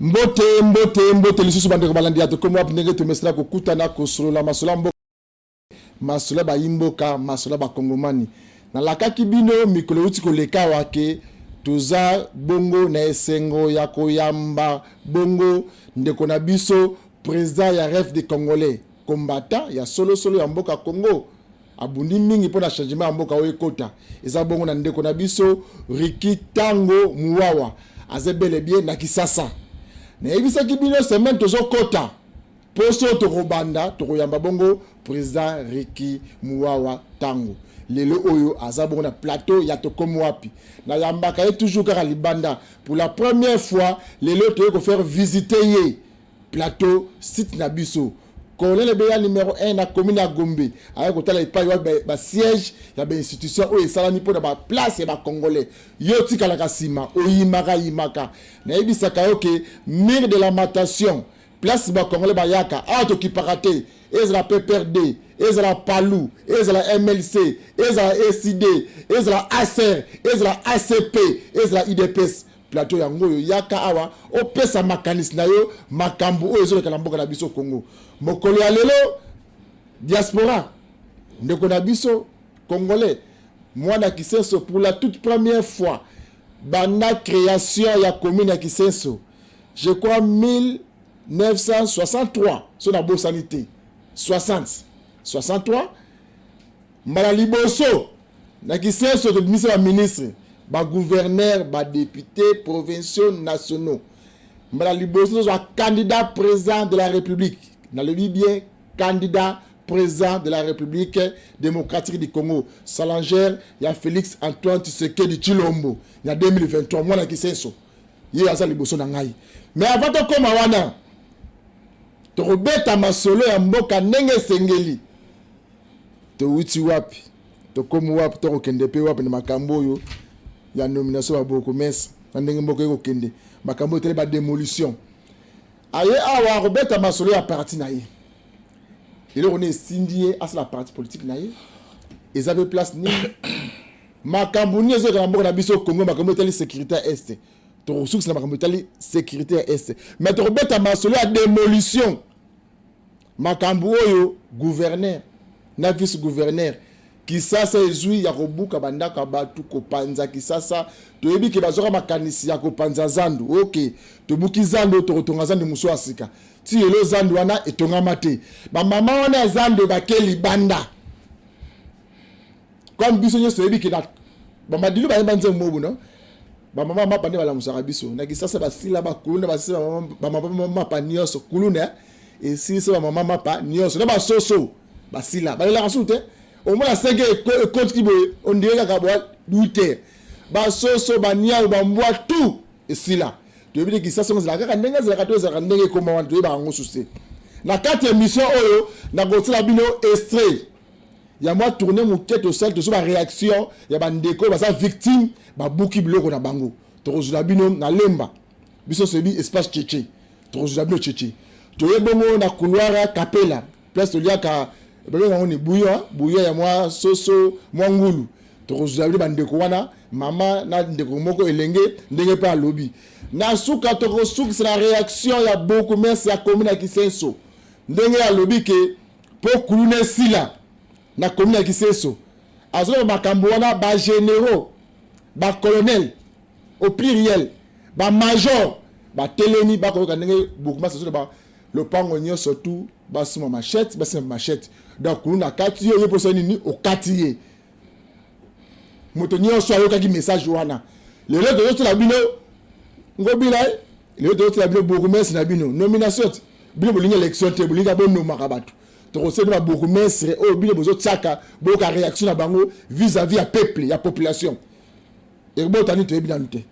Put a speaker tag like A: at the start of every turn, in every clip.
A: Mbote, mbote, mbote lisusu bandeko balandi ya Tokomi Wapi, ndenge tomesana kokutana kosolola masolo ya mboka, masolo ya bayimboka, masolo ya bakongomani. Nalakaki bino mikolo euti koleka awa ke toza bongo na esengo ya koyamba bongo ndeko na biso president ya Rêve des Congolais, combattant ya solosolo ya mboka Congo, abundi mingi mpo na changement ya mboka oyo ekota. Eza bongo na ndeko na biso Ricky Tango Muwawa, aza bel et bien na Kisasa. Nayebisaki bino semaine tozokota poso tokobanda tokoyamba bongo président Ricky Muwawa Tango. Lelo oyo aza bongo na plateau ya Tokomi Wapi. Nayambaka ye toujours kaka libanda. Pour la première fois lelo toye kofaire visiter ye plateau site na biso. Colonel Ebeya numéro 1 na commune ya Gombe aye kotala epai wapi ba siège ya ba institution oyo esalami mpona ba place ya ba congolais. Yo otikalaka nsima, oyimaka yimaka. Nayebisaka yo ke mur de lamentation, place ba congolais bayaka awa tokipaka te, ezala PPRD, ezala PALU, ezala MLC, ezala ECD, ezala ACR, ezala ACP, ezala UDPS. Plateau yango oyo, yaka awa opesa makanisi na yo, makambo oyo ezoleka na mboka na biso Congo. Mokolo ya lelo, diaspora, ndeko na biso congolais, mwana Kisenso, pour la toute première fois banda création ya commune ya Kisenso, je crois 1963, so nabosani te, 60 63, mbala liboso na Kisenso tobimisa baministre, bagouverneur, badéputé provinciaux, nationaux. Mbala liboso tozwa candidat président de la République. Nalobi bien, candidat président de la République démocratique du Congo, challenger ya Félix Antoine Tshisekedi Tshilombo ya 2023, mwana Kisenso, ye aza liboso na ngai. Mais avant tokóma wana, tokobeta masolo ya mboka ndenge esengeli. Towuti wapi, tokomi wapi, tokokende mpe wapi na makambo oyo ya nomination ya bourgmestre, na ndenge mboka ekokende, makambo oyo etali badémolition. Aye awa akobeta masolo ya parti na ye, eloko nini esindi ye asala parti politique na ye, eza mpe place nini, makambo nini ezoleka na mboka na biso Congo, makambo etali sécurité ya Est. Tokosukisa na makambo etali sécurité ya Est, mais tokobeta masolo ya démolition, makambo oyo gouverneur na vice gouverneur Kisasa ezwi ya kobuka bandako ya bato, kopanza Kisasa. Toyebi ke bazwaka makanisi ya kopanza zandu. Ok, tobuki zandu, tokotonga zandu mosusu ya sika. Ti lelo zandu wana etongama te. Bamama wana ya zandu bake libanda. Comme biso nyonso toyebi ke na bamadilu bayemba nzembo mobu no, bamama mapa nde balamusaka biso na Kisasa. Basila bakuluna, basila bamama mapa nyonso, kuluna esilisa bamama mapa nyonso na basoso, basila balelaka susu te. Omona senge ekotiki boye, ondire kaka bwa 8 heures, basoso, baniau, bambwa, tout esila. Toyebi te Kisasa ngo ezalaka kaka ndenge ezalaka to ezalaka ndenge ekoma wana, toyebaka yango susu te. Na kati ya émission oyo nakotiela bino extrait ya mwa tournée moke tosali, tozwa baréaction ya bandeko oyo baza victime, babuki biloko na bango. Tokozwela bino na Lemba, biso toyebi espace Cheche, tokozwela bino Cheche. Toye bongo na couloir ya Kapela, place toliaka, babenga yango ni bouillon, bouillon ya mwa soso, mwa ngulu. Tokozwela bino bandeko wana, mama na ndeko moko elenge, ndenge mpe alobi. Na suka tokosukisa na réaction ya bourgmestre ya commune ya Kisenso, ndenge alobi ke mpo kuluna esila na commune ya Kisenso, azoloba makambo wana, bagénéraux, bacolonel au pluriel, bamajor batelemi, bakoyoka ndenge bourgmestre azoloba lopango nyonso tu basima machette, basima machette. Donc kuluna kati yo, ye mposa nini okati ye. Moto nyonso ayokaki message wana. Lelo tozotela bino Ngobila, lelo tozotela bino bourgmestre na bino nomination te. Bino bolingi élection te, bolingi bonomaka bato. Tokosala bino babourgmestre oyo bino bozotiaka, boyoka réaction na bango vis-à-vis ya peuple, ya population. Ekobotani, toyebi nanu te.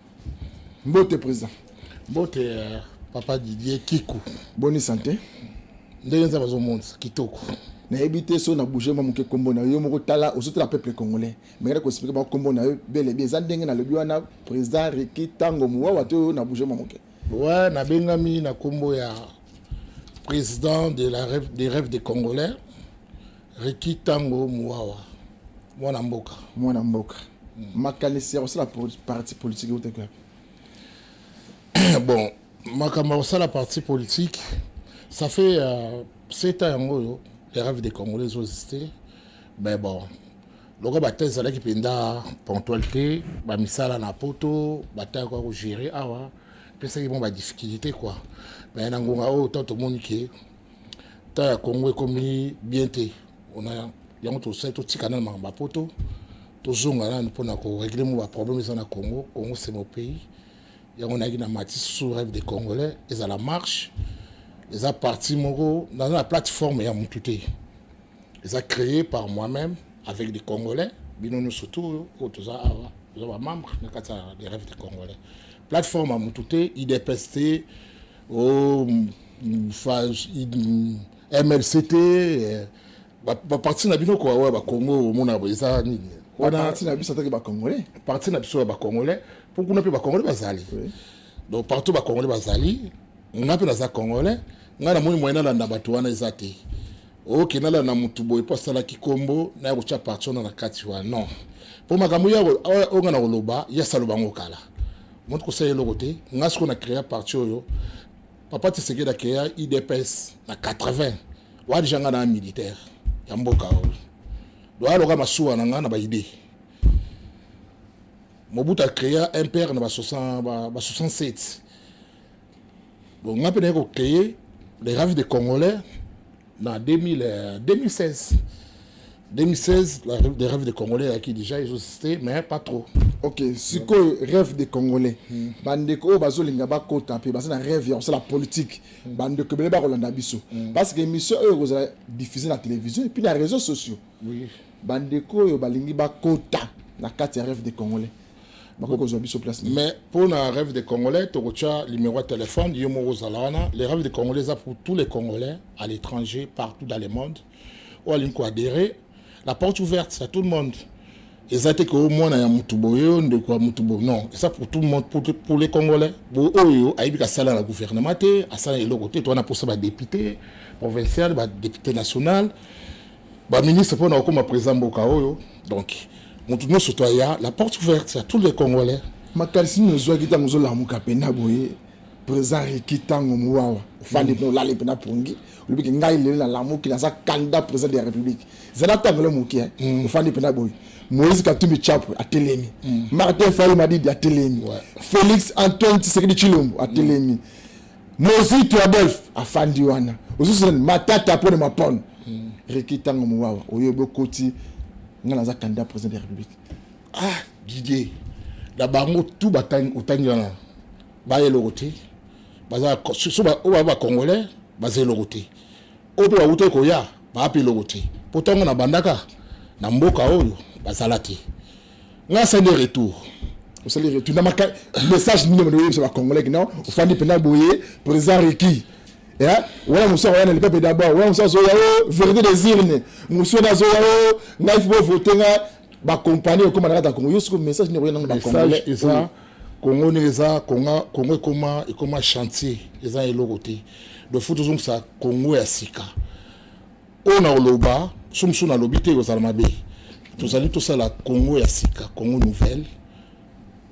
A: Mbote, président.
B: Mbote, papa Didier Kiku.
A: Boni santé?
B: Ndenge Nzambe azomonisa, kitoko.
A: Nayebi te so na bouge mwa moke nkombo na yo moko. Tala, ozotala peuple congolais, mekana koexpliquer bango nkombo na yo belebi eza ndenge nalobi wana, président Ricky Tango Muwawa, te oyo na bouge mwa moke?
B: Ouais, nabengami na nkombo ya président de la rêve, des rêves des Congolais, Ricky Tango Muwawa, mwana mboka.
A: Mwana mboka. Makanisi ya kosala parti politique eutaki wapi?
B: Bon. Makambo ya kosala parti politique, ça fait 7 ans yango oyo Les Rêves des Congolais ezoexiste. Mais bon, lokola bata ezalaki mpenza ponctuel te, bamisala na poto, bata yakoya kogérer awa, epesaki bon badifficulté quoi. Mais na ngonga oyo, ntango tomoni ke ta ya Congo ekomi bien te, ona yango tosali, totika nano makambo ya poto, tozonga nano mpona korégler mo baproblème eza na Congo. Congo, c'est mon pays. Yango nayaki na mati sous Rêve des Congolais. Ezala marche, eza parti moko naza na plateforme ya mutu te, eza créé par moi-même avec des Congolais. Bino nyonso tu oyo toza awa, toza bamembre na kati ya Les Rêves des Congolais. Plateforme ya mutu te, UDPS te, o MLC te, baparti na bino koa oyo bakongo omona eza nini.
A: Wana parti na biso ataki bacongolais.
B: Parti na biso ya bacongolais, mpo kuna mpe bacongolais bazali. Donc partout bacongolais bazali, nga mpe naza congolais. Ngai namoni moyen nalanda bato wana eza te. Oke nalanda motu boye mpo asalaki nkombo, naya kotya parti wana na kati wana, non. Mpo makambo ya oyo nga na koloba, ye asaloba yango kala. Moto kosala eloko te. Nga sikoyo na créa parti oyo, papa Tshisekedi acréa UDPS na 80 wana, déjà nga na militaire ya mboka oyo. Do aloka masuwa na nga na baidée. Mobutu acréa MPR na ba 67. Bon, nga mpe naye kocréer Les Rêves des Congolais na 2000, 2016. 2016, les Rêves des Congolais eyaki déjà existé, mais pas trop.
A: Ok, sikoyo Rêve des Congolais, bandeko oyo bazolinga bakota mpe baza na rêve ya kosala politique, bandeko ebele bakolanda biso, parce que émission oyo ekozala diffusé na télévision et puis na réseaux sociaux. Bandeko oyo balingi bakota na kati ya Rêve des Congolais, bakoki kozwa biso place nini?
B: Mais pour na Rêve des Congolais, tokotia numéro ya téléphone, yo moko ozala wana. Les Rêves des Congolais eza pour tous les Congolais à l'étranger, partout dans le monde, oyo alingi koadhérer. La porte ouverte, c'est à tout le monde. Eza te ke omwana ya mutu boye, oyo ndeko ya mutu boye, non. Eza pour tout le monde, pour les Congolais. Boye oyo ayebi kasala na gouvernement te, asala eloko te, to wana mposa badéputé provincial, badéputé national, baministre, mpona kokóma président mboka oyo. Donc motu nyonso to aya, la porte ouverte à tous les Congolais.
A: Makanisi nini ozwaki ntango ozolamuka mpena boye, président Ricky Ntango Mowawa? Ofandi mpena, olali mpena pongi, olobiki: "Ngai lelo nalamuki, naza candidat président de la République." Ezala ntango le moke, ofandi mpena boye, Moïse Katumbi Chapwe atelemi, Martin Fayulu Madidi atelemi, Félix Antoine Tshisekedi Tshilombo atelemi, Mozito Adolphe afandi wana, ozusu Matata mpone mapone. Ricky Ntango Mowawa, oyebi, okoti: "Ngai naza candidat président de la République."
B: Ah Didier, na bango tu otangi wana, baya eloko te. Baza so oyo baa bacongolais, baza eloko te. Oyo mpe bawutaki koya, baa mpe eloko te. Po ntango na bandaka na mboka oyo, bazala te. Ngai asali retour.
A: Osali retour na maka message nini oyebisa bacongolais que non, ofandi mpena boye, président Ricky wana, mosu akoya na Le Peuple d'abord wana, mosu azoya o vérité des urnes, mosu wana azoya o ngai faut bovote nga, bacompagnie okóma na kati ya Congo. Yo siko message nini okoya nango
B: bacongolais? Eza Congo ndenge eza, Congo ekoma chantier, eza eloko te. Donc faut tozongisa Congo ya sika. Oyo na koloba so mosusu nalobi te, ekozala mabe. Tozali tosala Congo ya sika, Congo nouvelle,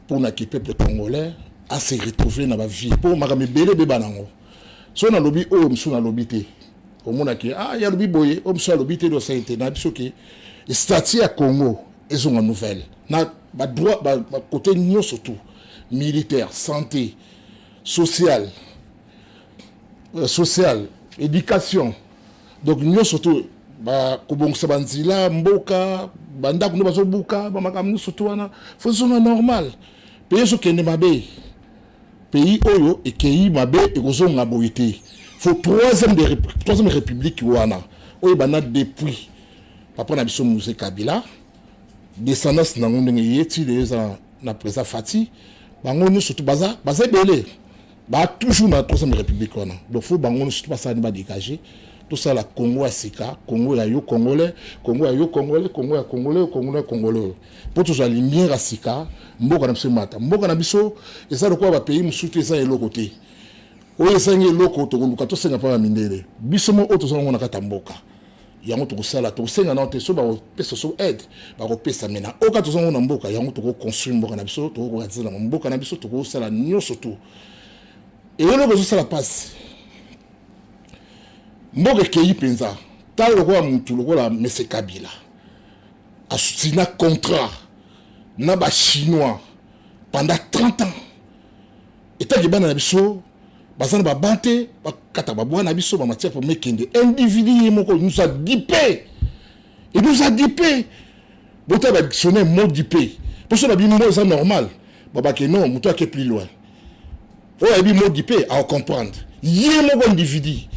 B: mpona ke peuple congolais ase retrouver na bavie, mpo makambo ebele ebeba nango. So nalobi oyo mosusu nalobi te, omonaki: "Ah, ye alobi boye." Oyo mosusu alobi te, osali te na biso ke statut ya Congo ezonga nouvelle na badroit, bakote nyonso tout: militaire, santé, social, éducation. Donc nyonso tout, bakobongisa banzela, mboka, bandako nde bazobuka, bamakambo nyonso to wana faut ezonga normal. Pays ezokende mabe, pays oyo ekei mabe, ekozonga boye te. Faut troisième république wana oyo ebanda depuis papa na biso Mzee Kabila, descendance nango ndenge ye ti lelo eza na président Fatshi. Bango nyonso to baza ebele, baa toujours na troisième république wana. Donc faut bango nyonso to basala nde badégage, tosala Congo ya sika, Congo ya yo congolais, Congo ya yo congolais, Congo ya congolais, Congo ya congolais oyo, mpo tozwa lumière ya sika. Mboka na biso emata. Mboka na biso eza lokola bapays mosusu te, eza eloko te. Oyo esangi eloko, tokoluka tosenga mpa ya mindele. Biso mo oyo toza nango na kati ya mboka, yango tokosala. Tokosenga nao te. So bakopesa so aide, bakopesa me na oyo kaka toza nango na mboka, yango tokoconstruire mboka na biso, tokokokanisa na mboka na biso, tokosala nyonso tu. Eloko ezosala mpasi, mboka ekei mpenza. Tala lokola mutu lokola Mese Kabila asina contrat na Bachinois pendant 30 ans. Etaki bana na biso baza na baban te, bakata babwa na biso, bamatière po mekende. Individu ye moko nous a dupé et nous a dupé. Botala badictionnaire, mot dupé, mposo na bino eza normal. Babake non, moto ake plus loin, oyo ayebi mot dupé acomprendre. Ye moko individu,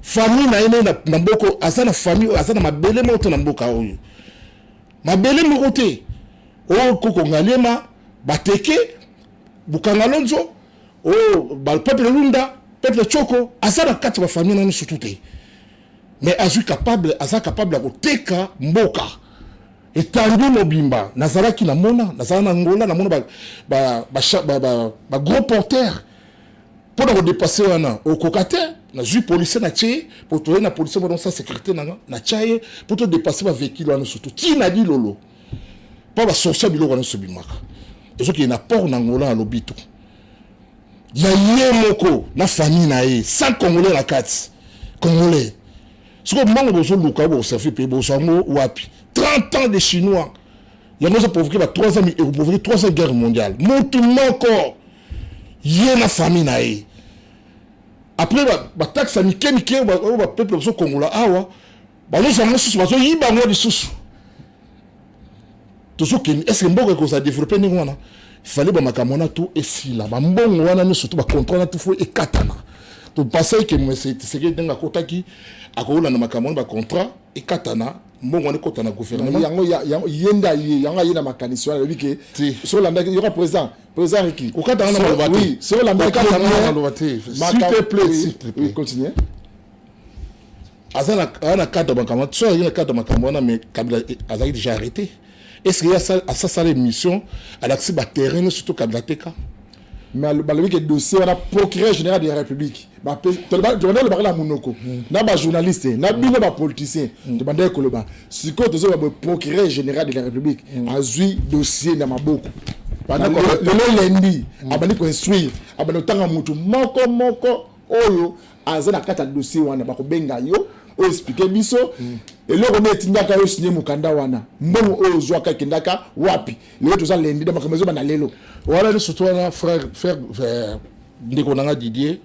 B: famille na ye nde na mboka, aza na famille oyo aza na mabele moko te na mboka oyo, mabele moko te. Oyo koko Ngaliema, Bateke, Bukanga Lonzo, oyo bapeuple Lunda, peuple Choko, aza na kati ya bafamille nano surtout te. Mais azwi capable, aza capable ya koteka mboka etandi mobimba. Nazalaki namona, nazala na Ngola, namona bagros porteur mpo na kodépasser wana, okoka te. Nazwi policier na tie po toye na policier mpona osala sécurité nanga, na tia ye mpo todépasser bavéhicule wana, surtout ntina dilolo, mpo basorcia biloko wana nyonso ebimaka, ezokende na port na Ngola. Na Lobito ya ye moko na famille na ye, sans Congolais na kati. Congolais sikoyo, mbongo bozoluka, boservi mpe bozwa yango wapi? 30 ans de Chinois, yango ezoprovoquer ba 3 ans, ekoprovoquer 3 ans guerre mondiale. Motu moko, ye na famille na ye. Après bataxe ya mike mike oyo bapeuple bazokongola awa, bazozwa yango lisusu, bazoyiba yango lisusu. Tozokende, est ce que mboka ekozala développé ndenge wana? Fallait bamakambo wana to esila, bambongo wana nyonso to bacontrôle wana to faut ekatana. Topasaki ke Tshisekedi, ndenge akotaki, akolanda makambo wana, bacontrat ekatana, mbongo wana ekota na gouvernement.
A: Yango ye nde aye, yango aye na makanisi wana, alobi ke soki olandaki, yoka président Riki.
B: Kokatanga na maloba te.
A: Soki olandaki
B: na maloba te, s'il te plaît, s'il te plaît.
A: Continue.
B: Aza na cadre makambo, so azalaki na cadre makambo wana, mais Kabila azalaki déjà arrêté. Est ce que ye asasala émission, alakisi baterrain nyonso to Kabila teka?
A: Mais balobi ke dossier wana, procureur général de la République, tobanda olobaka na monoko na bajournaliste na bino bapoliticien, tobandaki koloba. Sikoyo tozoba boye, procureur général de la République azwi dossier na maboko lelo lundi, abandi koinstruire, abandi kotanga motu moko moko oyo aza na kati ya dossier wana. Bakobenga yo, oyo expliquer biso eloko nde etindaka yo signer mokanda wana, mbongo oyo ozwaka ekendaka wapi. Lelo toza lundi, da makambo ezobanda lelo.
B: Wana nyonso to wana, frère, ndeko na nga Didier,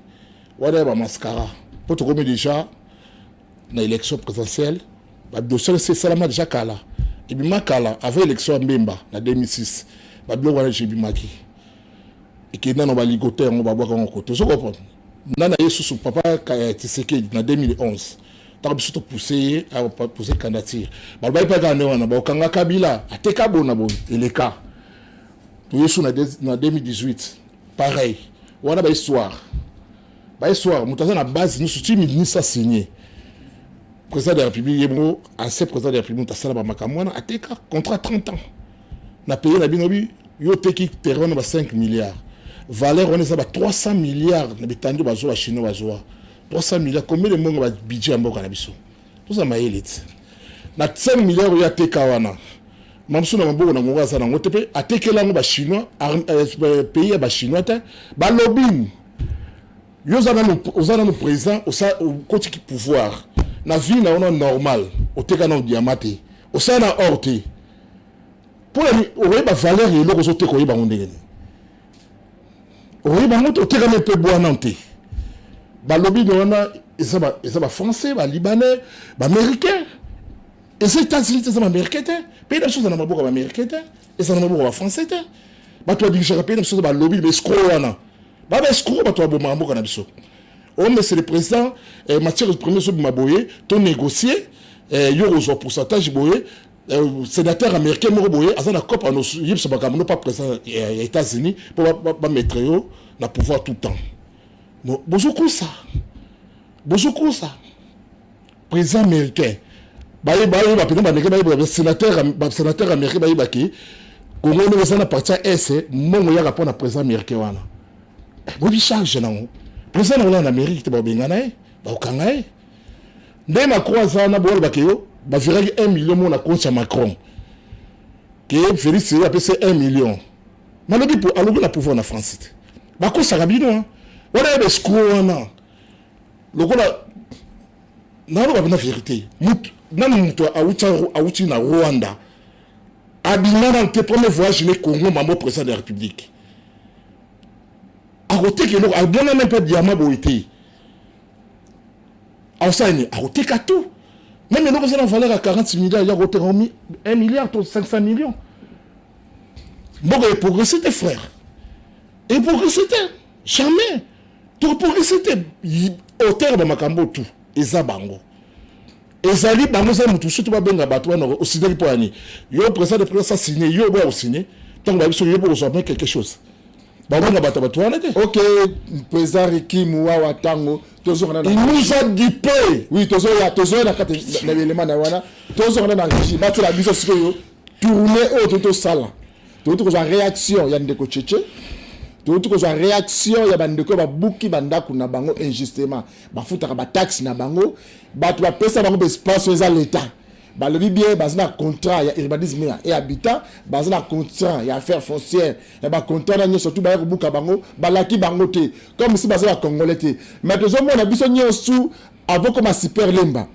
B: wana ya bamascara, mpo tokomi déjà na élection présidentielle. Badossier esi esalama déjà kala, ebima kala avant élection ya Mbemba na 2006. Babiloko wana déjà ebimaki, ekenda na baligote yango, babwaka yango kote. Ozo comprendre nana ye susu, papa Tshisekedi na 2011, ntango biso topousse ye, apousse candidature, balobaki mpe kaka nde wana bakokanga Kabila, ateka bona boye. Eleka, toyesu na 2018, pareil. Wana bahistoire, bahistoire, moto aza na base nyonso ti ministre asigné. Président de la République ye moko, ancien président de la République, moto asala bamakambo wana, ateka contrat 30 ans na pays na bino. Bi yo oteki terrain wana ba 5 milliards, valeur wana eza ba 300 milliards na bitandi. Bazwa, bachinois bazwa 300 milliards, combien de mbongo babudget ya mboka na biso? Toza mayele ti na 5 milliards oyo ateka wana, mamosu na maboko na ngongo aza nango te, mpe atekela yango bachinois, pays ya bachinois te. Balobi yo oza nano président, okotiki pouvoir na vie na wana normal, oteka nano diamant te, osala na or te, mpona okoyeba valeur ya eloko ozoteka, oyeba yango ndenge nini? Okoyeba yango te, otekami mpe bwana te. Balobi na wana eza bafrançais, balibanais, baaméricain, eza États-Unis te, eza baaméricain te. Pays na biso eza na maboko ya baaméricain te, eza na maboko ya bafrançais te. Bato badirigeaka pays na biso eza balobi, baescroc wana, baescroc, bato babomaka mboka na biso. O monsieur le président, matière première ezobima boye, to négocier, yo kozwa pourcentage boye. Sénateur américain moko boye aza na cope, anoyebisa makambo no pa président ya États-Unis mpo bamettre yo na pouvoir tout le temps. Bozokosa, bozokosa. Président américain bayeba mpenza, baaméricain bayeba, basénateur américain bayebaki Kongo ndenge eza na partie ya est, mbongo yaka mpo na président américain wana. Boyebi charge nango, président nango na Amérique te, babengana ye, bakokanga ye. Nde Macron aza wana, boyolobaka yo baviraki 1 million mo na compte ya Macron, ke Félix ye apesi 1 million. Malobi alobi na pouvoir na France te. Bakosaka bino. Wana ya baescro wana lokola naloba mpena vérité, mutu nanu mutu awuti na Rwanda, abima nanu te, premier voyage ne Congo, mambo président de la République akoteka eloko abona même pas diamant boye te. Akosala nini? Akoteka tout, même eloko eza na valeur ya 40 milliards, ya koteka 1 milliard to 500 millions. Mboka eprogresse te, frère, eprogresse te, jamais toprogresse te. Auteur bamakambo tout eza bango, ezali bango, eza motu surtout babenga bato wana. Osinaki mpo ya nini? Yo président de président signe, yo boya kosigne ntango bayebi soki yo mpo kozwa bien quelque chose, babenga bato bato wana te.
A: Ok, président Ricky Muwawa, ntango tozonga
B: na, il nous a dupé.
A: Oui, tozoya, tozoya na kati na elema na wana. Tozonga na régie, batiela biso sikoyo tournée oyo to tosala. Toyoti kozwa réaction ya ndeko Cheche, toyoti kozwa réaction ya bandeko babuki bandako na bango injustement, bafutaka bataxe na bango, bato bapesa bango baespace oyo eza l'État. Balobi bien, baza na contrat ya urbanisme et habitat, baza na contrat ya affaire foncière, ya bacontrat na nyonso tu. Baya kobuka bango, balaki bango te comme si baza bacongolais te. Mais tozomona biso nyonso avant koma Super Lemba,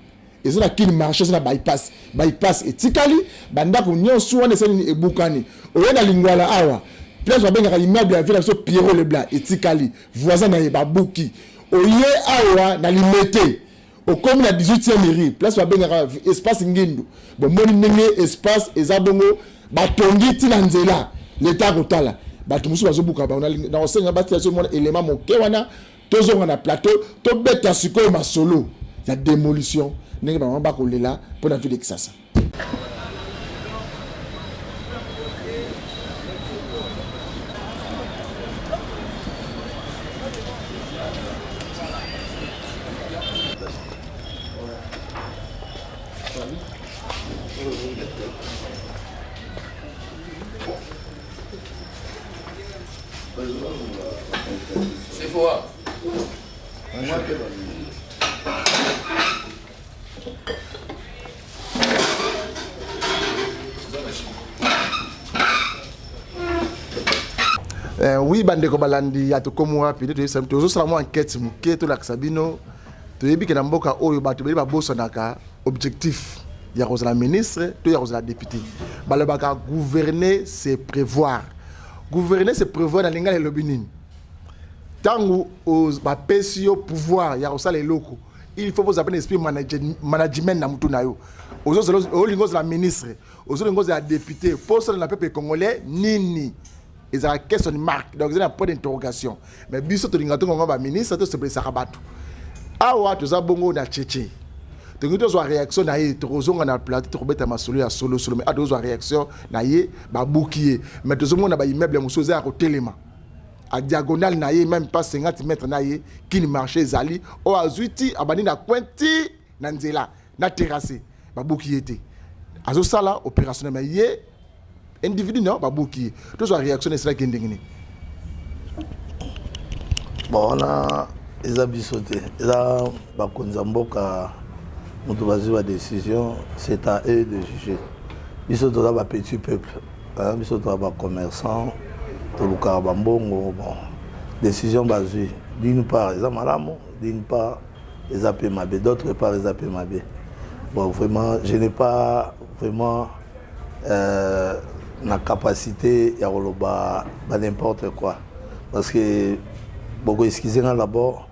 A: eza na Kini marché, eza na bypass. Bypass etikali bandako nyonso wana esali nini? Ebukani. Oye na Lingwala awa, place babengaka immeuble ya ville na biso Pierrot Leblanc, etikali voisin na ye babuki. Oye awa na Limete, okomi na 18e rue, place babengaka espace Ngindu, bomoni ndenge espace eza bongo, batongi ntina nzela leta kotala bato mosusu bazobuka bango. Na kosenga batia so mona elema moke wana, tozonga na plateau, tobeta sikoyo masolo ya démolition, ndenge bamama bakolela mpo na ville de Kisasa. Oui, bandeko balandi ya Tokomi Wapi, nde toyebisa, tozosala mwa enquête moke, tolakisa bino. Toyebi ke na mboka oyo bato ebele babosanaka objectif ya kozala ministre to ya kozala député. Balobaka gouverner c'est prévoir. Gouverner c'est prévoir na lingala elobi nini? Ntango bapesi yo pouvoir ya kosala eloko, il faut bozala mpe na esprit management na mutu na yo. Olingi ozala ministre, ozolingi ozala député, mpo osala na peuple congolais nini? Ezalaka question mark, donc eza na point d'interrogation. Mais biso tolingaka tongonga baministre, tosepelisaka bato. Awa toza bongo na Cheche, tolingi tozwa réaction na ye. Tokozonga na plateau, tokobeta masolo ya solosolo, mais a tozwa réaction na ye. Babuki ye, mais tozomona baimmeuble mosusu eza ya kotelema a diagonale na ye, même pas 50 mètres na ye. Kini marché ezali oyo azwi ti abandi na coin ti na nzela na terrasse, babuki ye te. Azosala opérationnel, mais ye individu non, babuki ye. Tozwa réaction na esalaki ndenge nini?
C: Bon, wana eza biso te, eza bakonzi ya mboka moto bazwi badécision, c'est à eux de juger. Biso toza bapetit peuple, hein, biso toza bacommerçant, tolukaka bambongo. Bon, décision bazwi, d'une part eza malamu, d'une part eza mpe mabe, d'autre part eza mpe mabe. Bon, vraiment je n'ai pas vraiment na capacité ya koloba ba n'importe quoi, parce que boko excusez nga d'abord,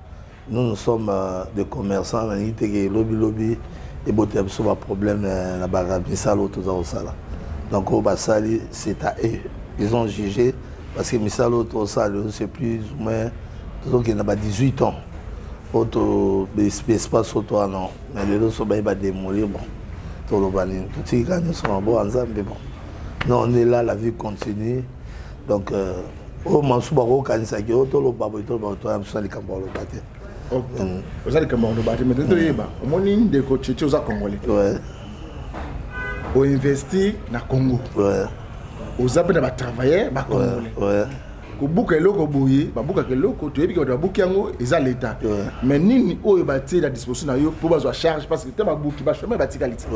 C: nous, nous sommes des commerçants. Nalingi te ke lobi lobi ebotela biso baproblème na bamisala oyo toza kosala. Donc oyo basali, c'est à eux, ils ont jugé, parce que misala oyo tosala lelo, c'est plus ou moins tozokende na ba 18 ans oyo to espace oyo toa non. Mais lelo so baye badémolir, bon, toloba nini? Totiki kaka nyonso maboko ya Nzambe. Bon, non, on est là, la vie continue. Donc oyo masu bakokanisaki oyo toloba boye, toloba toya biso na likambo ya koloba te.
A: Oza likambo ya koloba te, mais toyeba, omoni ndeko Cheche, oza congolais, oinvestir na Congo, oza mpe na batravailleur bacongolais. Kobuka eloko boye, babukaka eloko, toyebi ke bato babuki yango eza l'État, mais nini oyo batie na disposition na yo mpo bazwa charge? Parce que te babuki, bachômeur batikali ti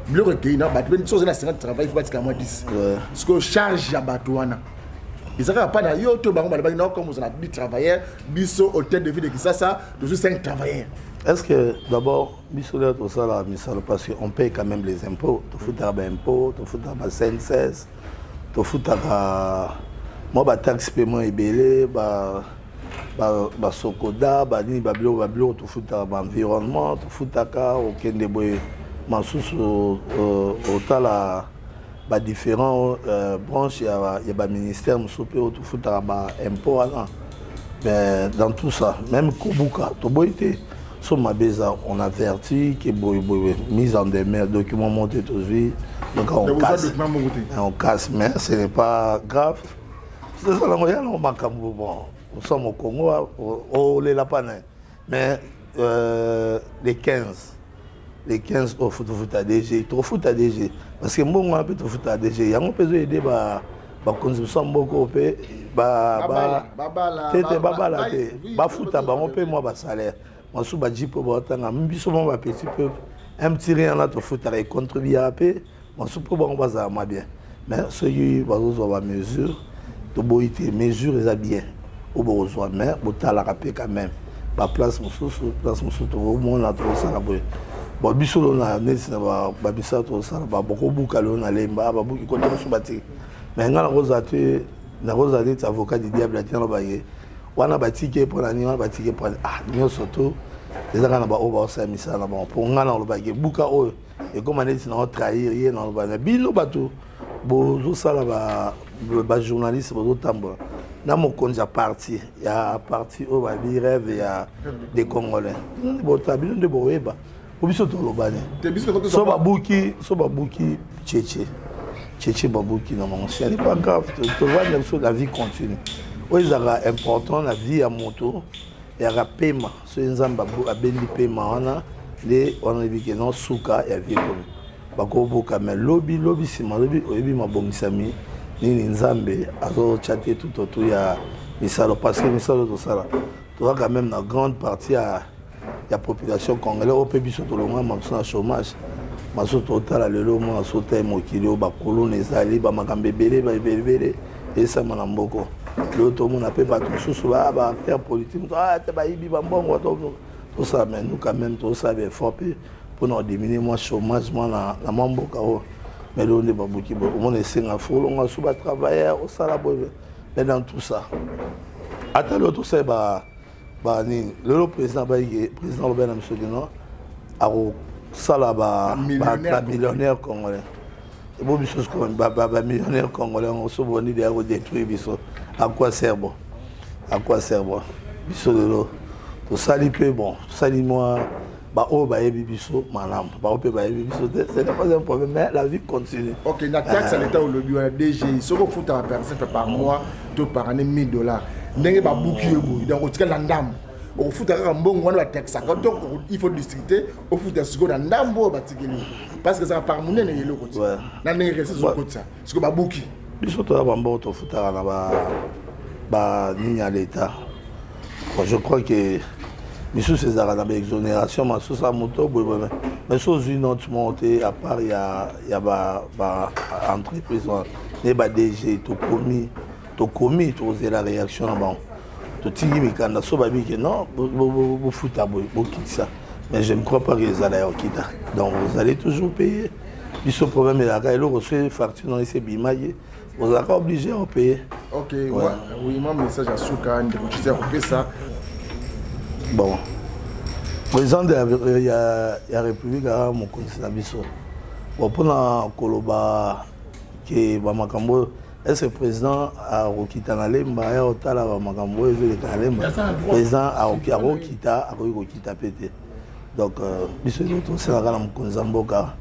A: biloko ekei na bato. So oza na 50 travail, faut batika mwa 10. Sikoyo charge ya bato wana? Eza kaka mpa na yo to bango balobaki nao comme ozala 10 travailleurs, biso hôtel de ville de Kisasa tozwi 5 travailleurs?
C: Est-ce que d'abord biso lelo tosala misalo parce que on paye quand même les impôts, tofutaka baimpôt, tofutaka ba CNSS, tofutaka mwa bataxe mpe mwa ebele, basokoda, banini, babiloko babiloko, tofutaka baenvironnement, tofutaka. Okende boye masusu, otala badifférent branche ya baministère mosusu mpe oyo tofutaka baimpôt wana. Mais dans tout ça, même kobuka, toboyi te. So mabe eza, on avertit ke boye boye, mise en demeure, document moko te tozwi. Donc on casse, on casse, mais ce n'est pas grave. Ezalango ya nango makambo. Bon, nous sommes au Congo, olela pa na, mais les 15, les 15 oyo faut tofuta DG, tofuta DG, parce que mbongo wana mpe tofuta DG yango mpe ezoyede bakonzi mosusu ya mboka oyo mpe te te babala te, bafuta bango mpe mwa basalaire mosusu, bajeep oyo baotanga biso, mwa bapetit peuple, un petit rien wana tofutaka, econtribuaka mpe mosusu mpo bango bazala mwa bien. Mais soki bazozwa bamesure, toboyi te, mesure eza bien oyo bokozwa, mais botalaka mpe quand même baplace mosusu, place mosusu tokomona tokosala boye. Bon, biso lelo na neti na bamisala tokosala, bakobuka lelo na Lemba, babuki kote mosusu, batiki. Mais ngai nakozala te, nakozala neti avocat du diable atina lobaye wana batiki ye mpona nini, wana batiki ye mpona ah nyonso to eza kaka na baoyo baosala misala na bango. Mpo ngai nalobaki buka oyo ekóma neti na otrahir ye, naloba na bino bato bozosala bajournaliste, bozotambola na mokonzi ya parti, ya parti oyo babi Rêve ya des Congolais, bino nde botala, bino nde boyeba po biso tolobani. So babuki, so babuki cheche cheche, babuki na bango, ce n'est pas grave, tovanda biso, la vie continue. Oyo ezalaka important na vie ya moto eyaka pema. Soki Nzambe abendi pema wana, nde wana oyebi ke non, suka ya vie ekomi. Bakobuka, mais lobi lobi, nsima lobi, oyebi mabongisami nini Nzambe azotya te tout autour ya misalo, parce que misalo tosala, toza quand même na grande partie ya population congolais oyo mpe biso tolongwa biso na chômage. Maso totala lelo, omona so otali mokili oyo, bakolona ezali bamakambo ebele ebele esama na mboko. Lelo tomona mpe bato mosusu, baacteur politique te, bayibi bambongo tosala. Mais nous quand même tosala baeffort mpe mpona kodiminuer mwa chômage mwa na mwa mboka oyo. Mais lelo nde babuki boye, omona esenga fo olonga so batravailleur osala boye. Mais dans tout ça, ata lelo tosali banini, lelo président bayike, président alobai na biso kino akosala bamillionnaire congolais. Ebo biso sikoyo bamillionnaire congolais yango so boni deya kodétruire biso, à quoi sert bon, à quoi sert bon? Biso lelo tosali mpe, bon, tosali mwa baoyo bayebi biso malamu, baoyo mpe bayebi biso te, ce n'est pas un problème, mais la vie continue.
A: Ok, na taxe ya l'État olobi wana, DG, soki ofutaka par exemple par mois to par année 1000 $, ndenge babuki yo boye, donc otikali na ndambo, okofuta kaka mbongo wana bataxaka? Donc il faut discuter, ofuta sikoyo na ndambo oyo batikeli, parce que ezaka par monene eloko ti na ndenge rese ezokotisa sikoyo babuki.
C: Biso toya bambongo tofutaka na banini ya l'État. Je crois que misusu ezalaka na baexonération, masusu ya moto boye boye, mais so ozwi note moko te à part ya baentreprise wana nde ba DG tokomi, tokomi tokozela réaction na bango. Totiki mikanda, so babiki non, bofuta boye, bokitisa, mais je ne crois pas que ezala ya kokita. Donc vous allez toujours payer. Biso problème ezalaka eloko so facture na esi ebimaki, ozalaka obligé ya opaye.
A: Ok, ouais. Oui, mwa message ya suka, ndeko Tshisi, ya kopesa.
C: Bon, président ya république aka mokonzi na biso. Bon, mpona koloba ke bamakambo oyo, est ce que président akokita na Lemba aya kotala bamakambo oyo ezoleka na Lemba? Président akokita, akoki kokita mpe te. Donc biso elo tosalaka na mokonzi ya mboka,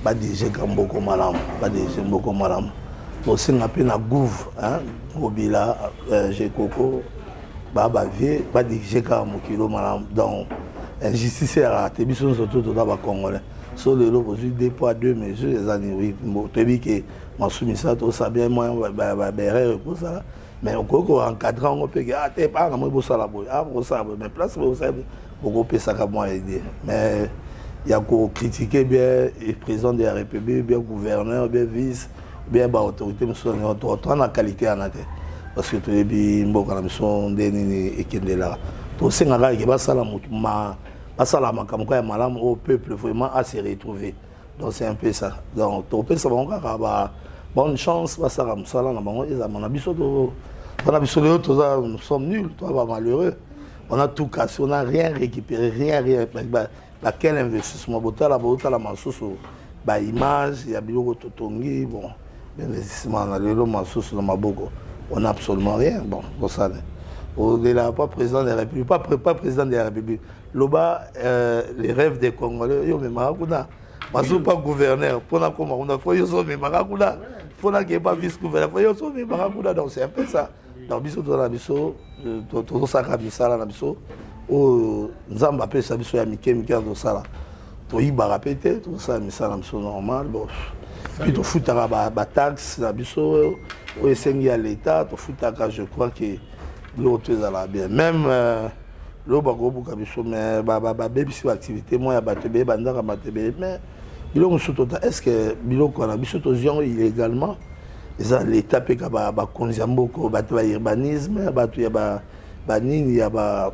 C: badirige ka mboka malamu, badirige mboka malamu. Tosenga mpe na gouv Ngobila, Jekoko, baa bavie, badirige kaka mokili malamu. Donc injustice eyaka te, biso nyonso to toza bacongolais. So lelo bozwi deux poids deux mesures, eza nini? Toyebi ke masumu misala tosala bien, moyen baerreur ekozala, mais okoki koencadre yango mpe ke te, pa na moi bosala boye, bosala boye, mais place boye bosala, bokopesaka mwa idée. Mais ya kocritiquer bien président de la République, bien gouverneur, bien vice, bien baautorité mosusu, toa na qualité wana te. Parce que toyebi mboka na biso nde nini ekendelaka. Tosenga kaka ke basala motu ma basala makambo kaka ya malamu oyo peuple vraiment a se retrouver. Donc c'est un peu ça. Donc topesa bango kaka ba bonne chance, basala mosala na bango ezala na biso to wana biso lelo toza, nous sommes nuls, toza ba malheureux. On a tout cassé, on n'a rien récupéré, rien, rien. Ba quel investissement botala botala masusu ba image ya biloko totongi, bon, investissement na lelo masusu na maboko, on n'a absolument rien. Bon, bosala au-delà pas président de la République, pas président de la République, loba les rêves des Congolais, yo memaka kuna masusu, pas gouverneur mpona koma kuna, fo yo so memaka kuna, mpona keba vice gouverneur, fo yo so memaka kuna. Donc c'est un peu ça. Donc biso toza na biso, tozosalaka misala na biso oyo Nzambe apesa biso ya mike mike na tosala, toyibaka mpe te, tozosala misala na biso normal. Bon, puis tofutaka bataxe na biso oyo esengi ya l'État, tofutaka. Je crois que biloko to ezalaka bien. Même lelo bakobuka biso, mais babebisi baactivité moko ya bato ebele, bandaka bato ebele, mais biloko mosusu tota, est ce que biloko wana biso tozwi yango illégalement? Eza l'État mpe ka bakonzi ya mboka, bato ya urbanisme, bato ya banini, ya ba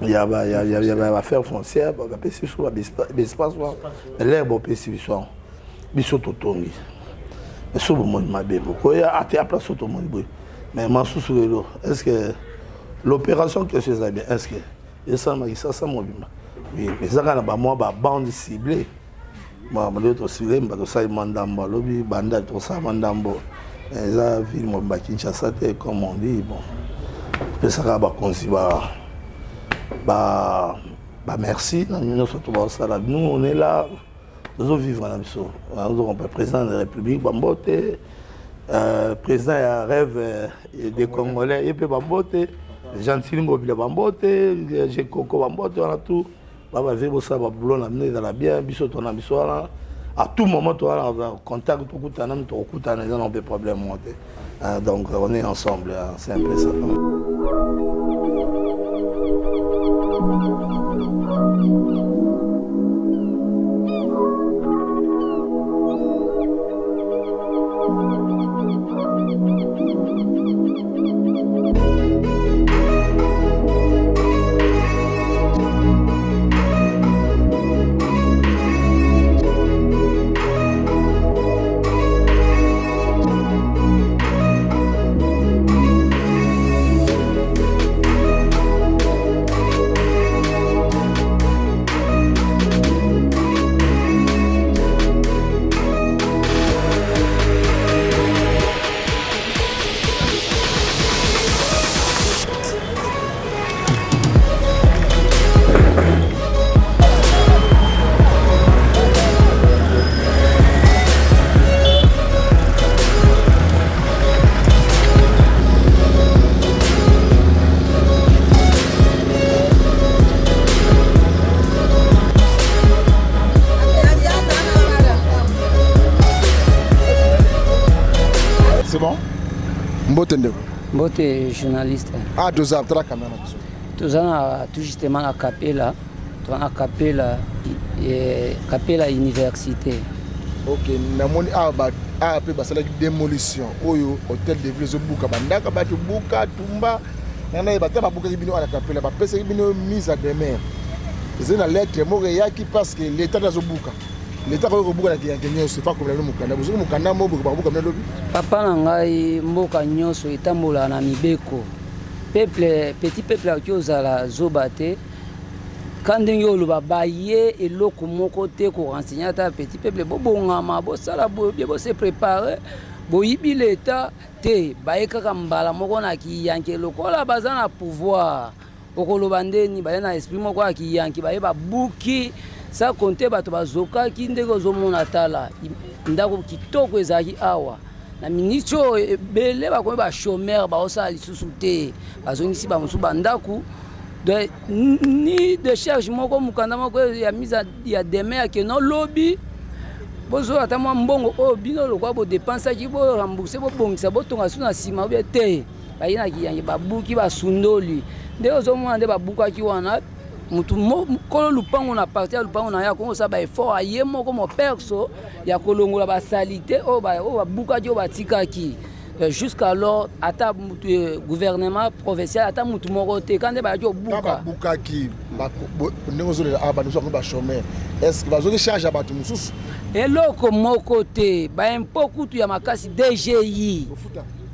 C: ya ba ya ya ya ba affaire foncière, bapesi biso baespace wana. L'heure bopesi biso yango, biso totongi, mais so bomoni mabe, bokoya ate ya place oyo tomoni boye. Mais masusu lelo, est ce que l'opération question eza bien? Est ce que esalamaki sasa mobimba? Oui, mais eza kaka na bamwa babande ciblée. Lelo tosilemba, tosali mwa ndambo, alobi banda tosala mwa ndambo, eza ville mobimba Kinshasa te, comme on dit. Bon, topesaka bakonzi ba bamerci na nyonso to baosala. Nous, on est là, tozovivre na biso. Ozocomprendre, président de la République bambote, président ya rêve des Congolais ye mpe bambote, Gentili Ngobila bambote, Jekoko bambote, wana tout babavie, bosala baboulot na bino ezala bien. Biso tona biso wana, à tout moment towana contact, tokutana, tokokutana, eza na mpe problème moko te. Donc on est ensemble, c'est un peu ça.
A: C'est bon, mbote ndeko.
D: Mbote, journaliste.
A: Ah, toza tala caméra na biso.
D: Toza na tout justement na Kapela, toza na Kapela, Kapela université.
A: Ok, namoni awa awa mpe basalaki démolition oyo hôtel de ville ezobuka bandaka, bato buka tumba nga nayeba te. Babukaki bino awa na Kapela, bapesaki bino mise à demeure, ezali na lettre moko eyaki, parce que l'État nde azobuka. L'État koki kobuka na kiyanke nyonso, efa komela bino mokanda. Bozoki mokanda mo boke, bakobuka bino lobi.
D: Papa na ngai, mboka nyonso etambolaka na mibeko. Peuple, petit peuple akoki ozala zoba te ka ndenge oloba baye eloko moko te korenseigner ata petit peuple. Bobongama, bosala boye bie, bose préparer, boyibi leta te. Baye kaka mbala moko na kiyanke lokola baza na pouvoir. Okoloba ndeni baye na esprit moko ya kiyanki, baye babuki sa konte bato bazokaki. Ndenge ozomona, tala ndako kitoko ezalaki awa na miniti oyo, ebele bakomi bachômeur, baosala lisusu te, bazongisi bamosusu bandako. Ni décharge moko, mokanda moko ya mise ya demeure ya keno lobi bozwa ata mwa mbongo oyo bino lokwa bodépensaki, borembourser, bobongisa, botonga su na nsima obie te. Baye na kiyangi, babuki, basundoli. Nde ozomona nde babukaki wana, mutu kolo lupango na parti ya lupango na ye akongi kosala baeffort aye moko moperso ya kolongola basalite oyo babukaki, oyo batikaki. Euh, jusqu'alors ata mutu euh, gouvernement provincial ata mutu moko te kande bayaki obuka
A: babukaki ndenge ozolela awa bato mosusu bakomi bachômeur est ce que bazwaki charge ya bato mosusu
D: eloko moko te baimpo kutu ya makasi dgi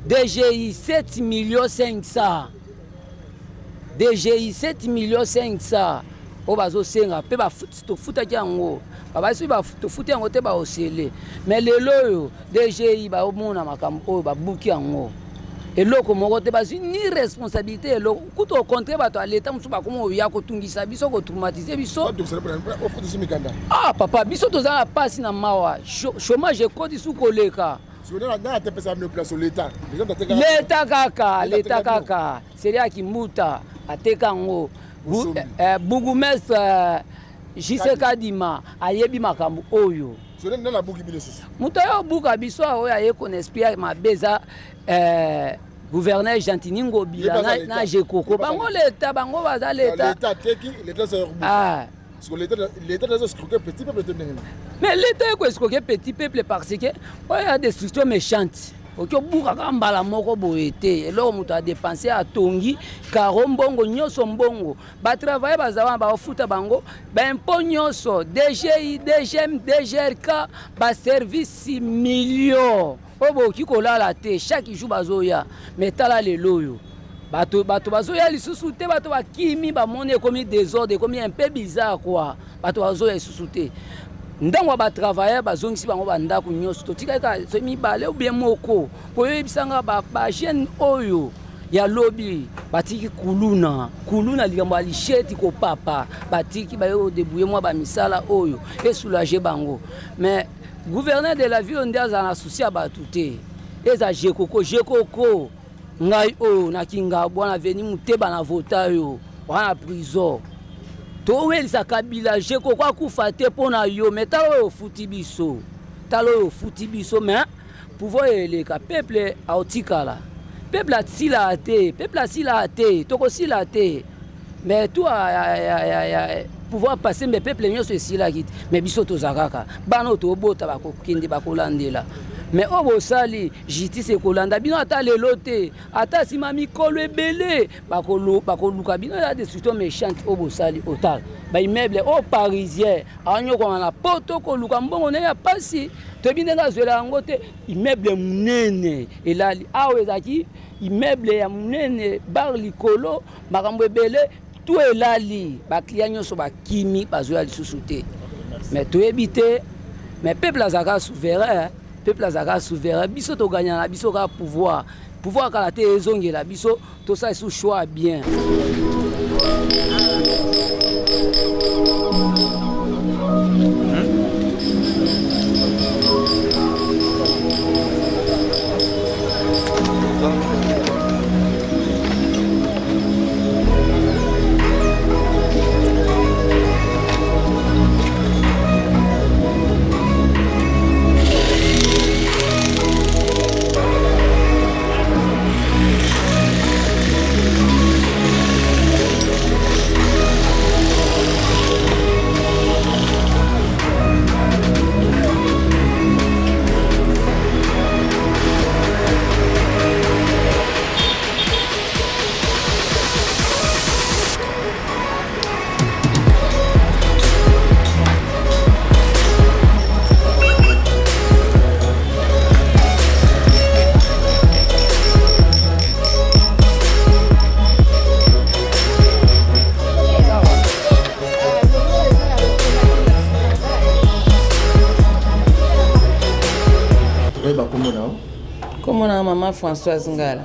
D: dgi 7 million 500 dgi 7 million 500 oyo bazosenga mpe tofutaki yango babasi tofuti yango te baosele mais lelo oyo dgi baomona makambo oyo babuki yango eloko moko te bazwi ni responsabilité eloko kutu au contraire bato ya leta mosusu bakoma oya kotungisa biso kotraumatise biso ah papa biso toza na mpasi na mawa chômage ekoti su koleka leta kaka leta kaka seri ya kimbuta ateka yango eh, bourgmestre eh, JC Kadima ayebi makambo oyo. Moto ayo obuka biso oyo aye kona esprit ya mabe eza eh, gouverneur Gentini Ngobila na, na Jekoko bango leta bango baza leta. Ah. Mais l'État est escroquer petit peuple parce que oyo ya destruction méchante oki obuka kaka mbala moko boye te eloko moto adepense atongi karo mbongo nyonso mbongo Ba travailleurs baza wana baofuta bango ba impôt nyonso DGI, DGM, DGRK ba service million oyo bokoki kolala te chaque jour bazoya mais tala lelo oyo bato bato bazoya lisusu te bato bakimi bamoni ekomi desordre ekomi un peu bizarre quoi bato bazoya lisusu te ntango ya batravailleur bazongisi bango bandako nyonso totikali kaka soki mibale ou bien moko po oyebisanga bajeune oyo ya lobi batiki kuluna kuluna likambo ya lisheti kopapa batiki baye kodebrouille mwa bamisala oyo esoulage bango mais gouverneur de la ville nde azala na souci ya bato te eza jekoko jekoko ngai oyo na kingabwa na veni muteba na vota yo wana na prison towelisa kabila jekoko akufa te mpo na yo me tala oyo ofuti biso tala oyo ofuti biso me pouvoir eleka peuple aotikala peuple asilaa te peuple asilaa te tokosila te mais tout ya pouvoir passe mais peuple nyonso esilaki te mais biso toza kaka bana oyo tobota bakokende bakolandela mais oyo bosali justice ekolanda bino ata lelo te ata nsima mikolo ebele bakoluka bino ya destruction méchante oyo bosali otala baimmeuble oyo parisien anyokwama na poto koluka mbongo naye ya mpasi toyebi ndenge azwela yango te immeuble monene elali awa ezalaki immeuble ya monene bar likolo makambo ebele tu elali baklia nyonso bakimi bazoya lisusu te mais toyebi te mais peuple azalaka souverain peuple azalaka souverain biso toganya na biso kaka pouvoir pouvoir kala te ezongela biso tosala lisusu choix bien
A: Toyeba kombo na yo?
E: Kombo na mama Françoise Ngala.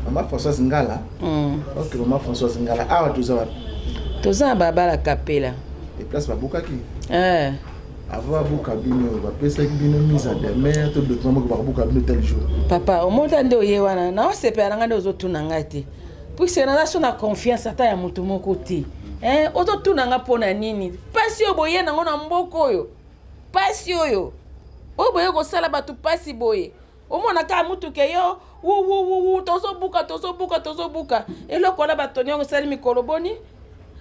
A: Mama Françoise Ngala? Mm. Ok, mama Françoise Ngala. Awa toza wapi?
E: Toza na balabala Kapela.
A: Et place babukaki?
E: Eh.
A: Avant babuka bino, bapesaki bino mise à demeure to document moko bakobuka bino tel jour.
E: Papa, omota nde oye wana, na osepela na ngai nde ozotuna ngai te. Puisque naza so na confiance ata ya moto moko te. Eh, ozotuna ngai mpo na nini? Pasi oyo boye nango na mboka oyo. Pasi oyo. Oyo boye kosala bato pasi boye. Omona kaka mutuka yo wuwuwuwu tozobuka tozobuka tozobuka eloko wana bato nyongo esali mikolo boni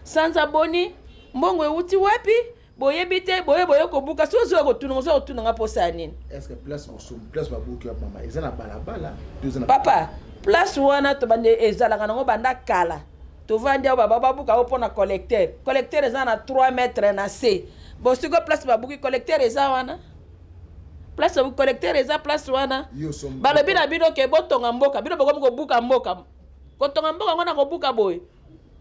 E: sanza boni mbongo ewuti wapi? Boyebi te, boye boye kobuka, soki ozoya kotuna, ozoya kotuna nga posa ya nini?
A: Est-ce que place bosombi, place babuki ya mama eza na balabala to eza na
E: Papa, place wana tobande ezalaka nango banda kala. Tovandi awa baba babuka yango mpo na collecteur. Collecteur eza na 3 mètres na se. Bon, sikoyo place babuki collecteur eza wana. Place babuki collecteur eza place wana. Balobi na bino ke botonga mboka, bino bokomi kobuka mboka. Kotonga mboka yango na kobuka boye.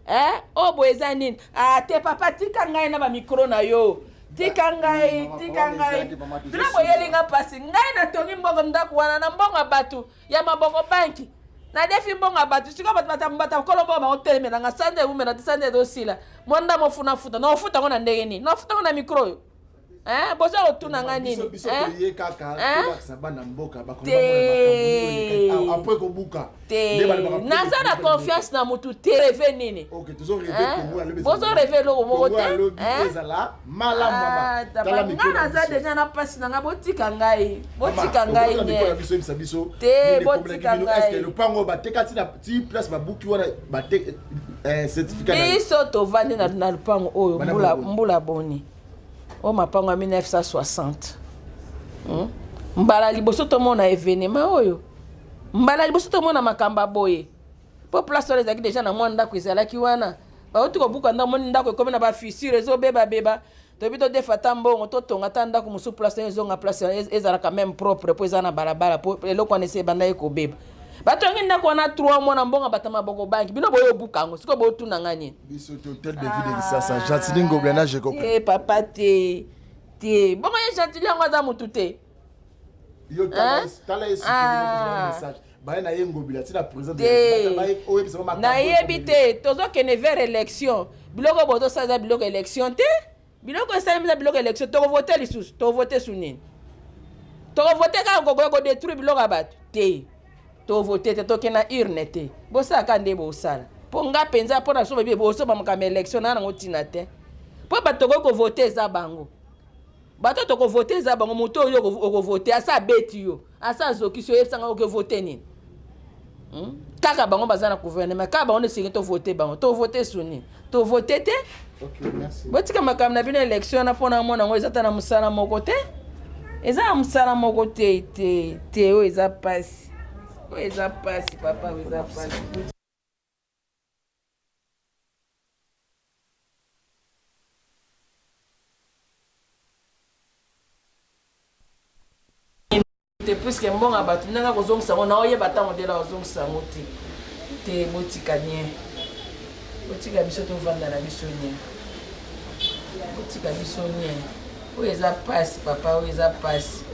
E: Eh, oyo boye eza nini? Ah te papa, tika ngai na ba micro na yo. Tika ngai, tika ngai. Bino boyeli nga pasi. Ngai natongi mbongo ndako wana na mbongo ya bato ya maboko banki. Nadefi mbongo ya bato. Sikoyo bato bata bata kolo mbongo bango telemela nga sanza ewumela te sanza ezosila. Mwa ndambo ofuna futa. Na ofuta ngo na ndenge nini? Na ofuta ngo na micro oyo. Eh, boza kotuna nga nini?
A: Biso
E: Eh?
A: toye kaka
E: Eh?
A: tolakisa bana mboka
E: Te.
A: après kobuka
E: Te.
A: Nde balobaka
E: Naza na confiance na mutu te. Reve nini?
A: Ok, tozo rêver
E: Eh?
A: Congo ya lobi ezala
E: Bozo rêver eloko moko
A: Congo ya
E: te?
A: lobi
E: Eh?
A: ezala malamu mama.
E: Ah,
A: Tala
E: taba,
A: mikolo
E: nga
A: na
E: naza
A: biso.
E: deja na mpasi na nga botika ngai botika
A: Mama,
E: ngai
A: okoki na mikolo na
E: nye
A: biso oyebisa biso
E: Te,
A: nini
E: botika
A: ekomelaki bino, est-ce que
E: ngai.
A: lopango oyo bateka ti na ti place babuki wana bate eh, certificat na
E: biso tovandi na, na lopango oyo
A: Bana
E: mbula,
A: bongo.
E: mbula boni oyo mapango ya 1960 Mbala liboso tomona evenema oyo, mbala liboso tomona makambo ya boye, mpo place wana ezalaki deja na mwa ndako ezalaki wana, bauti kobuka ndako, moni ndako ekomi na bafissure ezobebabeba, toyebi todefa ata mbongo totonga ata ndako mosusu place wana ezonga place wana ezalaka meme propre mpo eza na balabala, mpo eloko wana esi ebandaki kobeba. Batongi ndako wana 3 mois na mbongo bata maboko banki, bino boye obuka yango sikoyo botuna nga nini?
A: Biso to hotel de ville de Kinshasa, Gentiny Ngobila na Jekoko.
E: Te papa te te, bongo ye Gentiny yango aza mutu te.
A: Yo tala tala ye
E: Ah.
A: message. Baye na ye Ngobila tina président de
E: Te.
A: baye oyebisa mama.
E: Nayebi te, tozokende vers élection, biloko bozosala eza biloko élection te, biloko esalemi eza biloko élection, tokovote lisusu, tokovote su nini? Tokovote kaka kokoya kodétruire biloko ya bato te, tovote te, tokende na urne te, bosala kaka nde bosala. Mpo nga mpenza mpo na biso bayebi bosoba makambo ya élection na nango ntina te, mpo bato tokoki kovote eza bango, bato tokovote eza bango, moto oyo okovote asa abeti yo, asa azokisi yo, oyebisanga okovote nini? Kaka bango baza na gouvernement, kaka bango nde esengi tovote bango, tovote su nini? Tovote te.
A: Ok, merci.
E: Botika makambo na bino élection wana mpona mona yango eza ta na mosala moko te, eza na mosala moko te te te, oyo eza pasi, oyo eza pasi papa, oyo eza pasi. Te puisque mbongo ya bato ndenge akozongisa yango na oyeba ntango ndela kozongisa yango te te, botika nie, botika biso tovanda na biso nie, botika biso nie, oyo eza pasi papa, oyo eza pasi.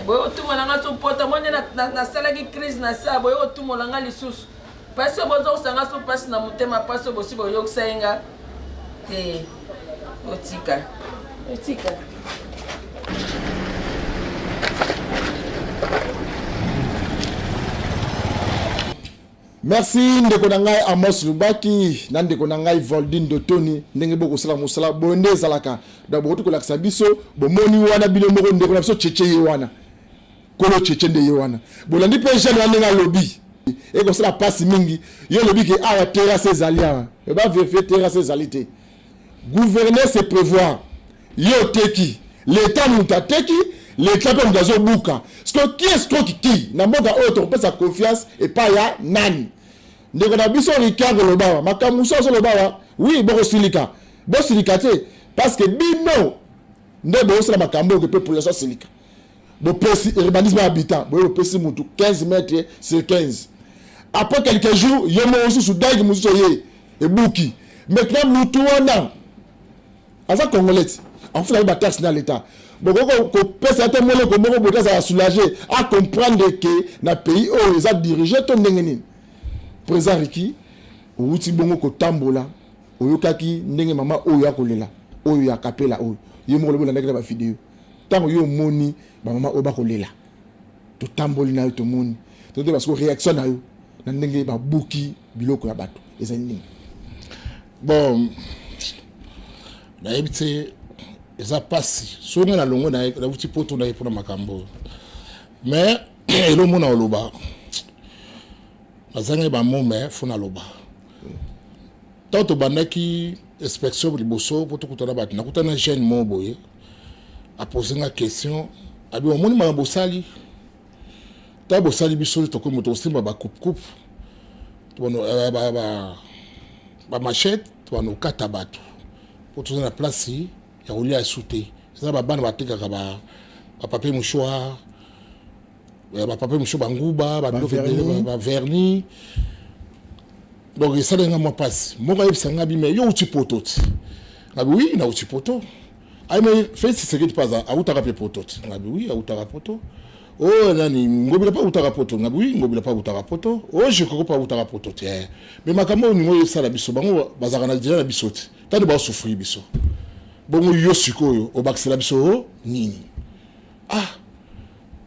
E: Boye otumola nga so pota mo nde nasalaki crise na sa, boye otumola nga lisusu pasi oyo bozongisa nga so pasi na motema, pasi oyo bosi boyokisa ye nga te, botika botika.
A: Merci ndeko na ngai Amos Lubaki na ndeko na ngai Voldine Dotoni, ndenge bokosala mosala boye nde ezalaka. Donc bokoki kolakisa biso bomoni wana bino moko ndeko na biso Tchetche ye wana, kolo Tchetche nde ye wana, bolandi mpe jeune wana ndenge alobi ekosala pasi mingi. Yo olobi ke awa terrasse ezali awa, ba vérifier terrasse ezali te. Gouverner c'est prévoir. Yo oteki, l'État moto ateki, l'État mpe moto azobuka. Parce que qui escroque qui na mboka oyo tokopesa confiance epai ya nani? Ndeko na biso Ricardo Lobawa, makambo mosusu azolobawa, oui bokosilika, bosilika te parce que bino nde bozosala makambo oyo mpe population asilika. Bopesi urbanisme habitant, boye bopesi mutu 15 mètres sur 15. Après quelques jours, yo moko mosusu dage mosusu oye ebuki. Maintenant mutu wana aza congolais ti akofutaka ba taxe na l'État. Bokoki kopesa ata moleko moko boye azala soulagé, a comprendre que na pays oyo eza dirigé to ndenge nini. Président Ricky, outi bongo kotambola, oyokaki ndenge mama oyo akolela, oyo ya kapela oyo ye moko lobi olandaki na ba video. Ntango yo omoni ba mama oyo bakolela, totamboli na yo tomoni tote parce que réaction na yo na ndenge babuki biloko ya bato ezali nini?
B: Bon, nayebi te, eza pasi soki nga nalongwe nauti poto na ye mpona makambo oyo, mais eloko mona oloba nazangi bamo, mais fo naloba ntango tobandaki Inspection liboso mpo tokutana bato, nakutana jeune moko boye, apose nga question, abi omoni makambo bosali, ntango bosali biso tokomi moto kosimba bacoupe-coupe, bamachette, tobanda kokata bato mpo toza na place ya kolia esu te. Eza babana batekaka bapapier mouchoir, bapapier mouchoir, banguba, babiloko ebele, bavernis. Donc esalaki nga mwa mpasi. Moko ayebisa nga bi: "Me yo uti poto ti?" Ngabi: "Oui, nauti poto." Ayi: "Me Félix Tshisekedi mpe aza awutaka mpe poto ti?" Ngabi: "Oui, awutaka poto." "Oyo nani, Ngobila mpe awutaka poto?" Ngabi: "Oui, Ngobila mpe awutaka poto." "Oyo Jekoko mpe awutaka poto ti?" Me makambo oyo ningo oyo esala biso, bango bazalaka na deja na biso ti tani baosouffrir biso bongo. Yo sikoyo obakisela biso nini? Ah,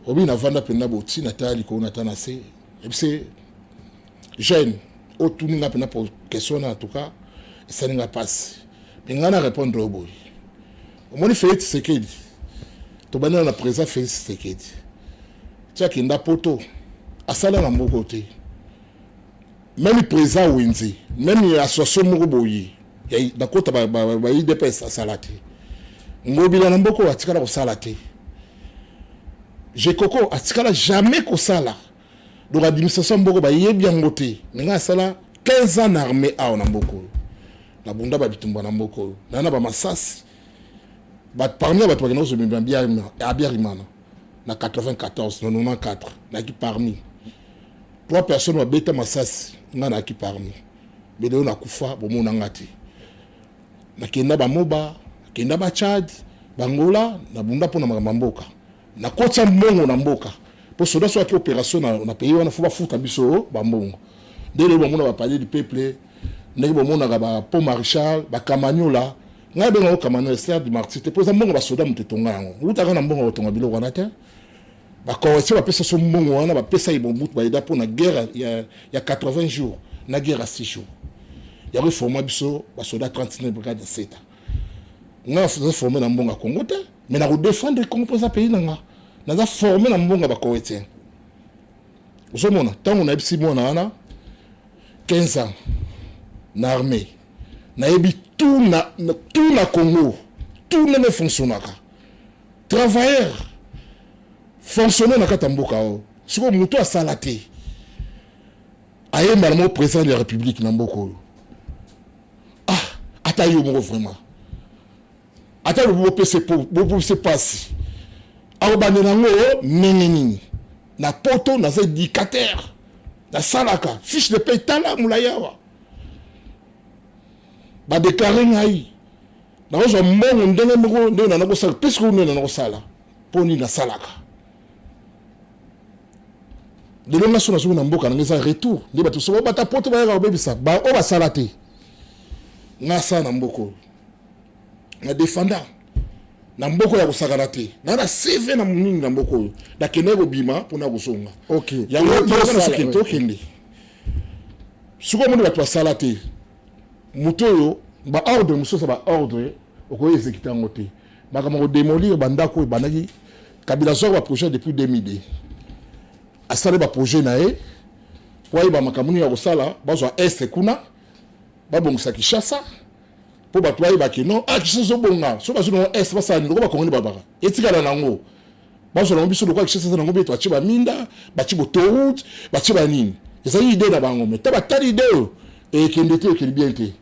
B: obi navanda mpenza boti, natala likolo, nata na se, ebise jeune otuni nga mpena po question wana. En tout cas esali nga mpasi, me ngai na répondre oyo boye: omoni Félix Tshisekedi, tobandela na président Félix Tshisekedi ti akenda poto, asala na moko te, même président wenze, même association moko boye nakota ba UDPS asala te. Ngobila na mboka oyo atikala kosala te. Jekoko atikala jamais kosala. Donc administration mboka bayebi yango te. Me ngai asala 15 ans na armée awa na mboka oyo, nabunda babitumba na mboka oyo, naa na bamasasi. Parmi ya bato bakenda kozomema Abiyarimana na 94, na 94, nayaki parmi trois personnes babeta masasi. Ngai nayaki parmi. Me lelo nakufa, bomona nga te. Nakenda bamoba, nakenda bachad, bangola, nabunda mpo na makambo ya mboka, nakotisa mbongo na mboka, mpo soda so aki opération na pays wana, fo bafuta biso bambongo. Nde lelo bamona bapalais du peuple, ndenge bomonaka bapont Maréchal, bakamaniola. Ngai bengango Kamaniola, stade du Martyr te, mpo eza mbongo basoda moto etonga yango. Utaka na mbongo kotonga biloko wana te. Bakowetie bapesa so mbongo wana, bapesa ye Mobutu, bayeda mpo na guerre ya 80 jours na guerre ya 6 jours. Yango eforma biso basoda 39 brigade ya seta. Ngai naza formé na mbongo ya Congo te, mais nakodéfendre Congo mpo eza pays na nga. Naza formé na mbongo ya bakowetie. Ozomona, ntango nayebisi mwana wana 15 ans na armée, nayebi tout na Congo, tout ndenge fonctionnaka, travailleur, fonctionnaire na kati ya mboka oyo. Sikoyo moto asala te, ayembala moko président de la République na mboka oyo. Ah, ata yo moko vraiment, ata lobi bopese pasi, akobandela yango ndenge nini? Na poto naza éducateur, nasalaka fiche de paie, tala molai awa, badéclarer ngai nakozwa mbongo ndenge moko ndenge nana kosala, puisque ndenge nana kosala mpo nini nasalaka. Lelo nga so nazoki na mboka nanga, eza retour nde bato so bata poto bayaka kobebisa oyo basala te. Nga asala na mboka oyo, na defanda na mboka ya kosakana te, na CV na nini na mboka oyo, nakendaki kobima mpona kozonga. Yango soki tokende sikoyo, omoni bato basala te, moto oyo baordre mosusu, baordre okoki exécuter yango te. Makambo kodémolir bandako oyo ebandaki, Kabila azwaka baprojet depuis 2002, asali baprojet na ye po ayeba makambo nini ya kosala. Bazwa este kuna, babongisa Kinshasa mpo bato bayebaki non, ah, Kinshasa ezobonga. So bazwi nango este, basala nini? Loko bakongoli babaka etikala nango, bazwa nango biso lokola Kinshasa eza nango beto, batie baminda, batie baautoroute, batie banini. Ezali idée na bango, mais ta batali idée oyo ekende te, ekende bien te,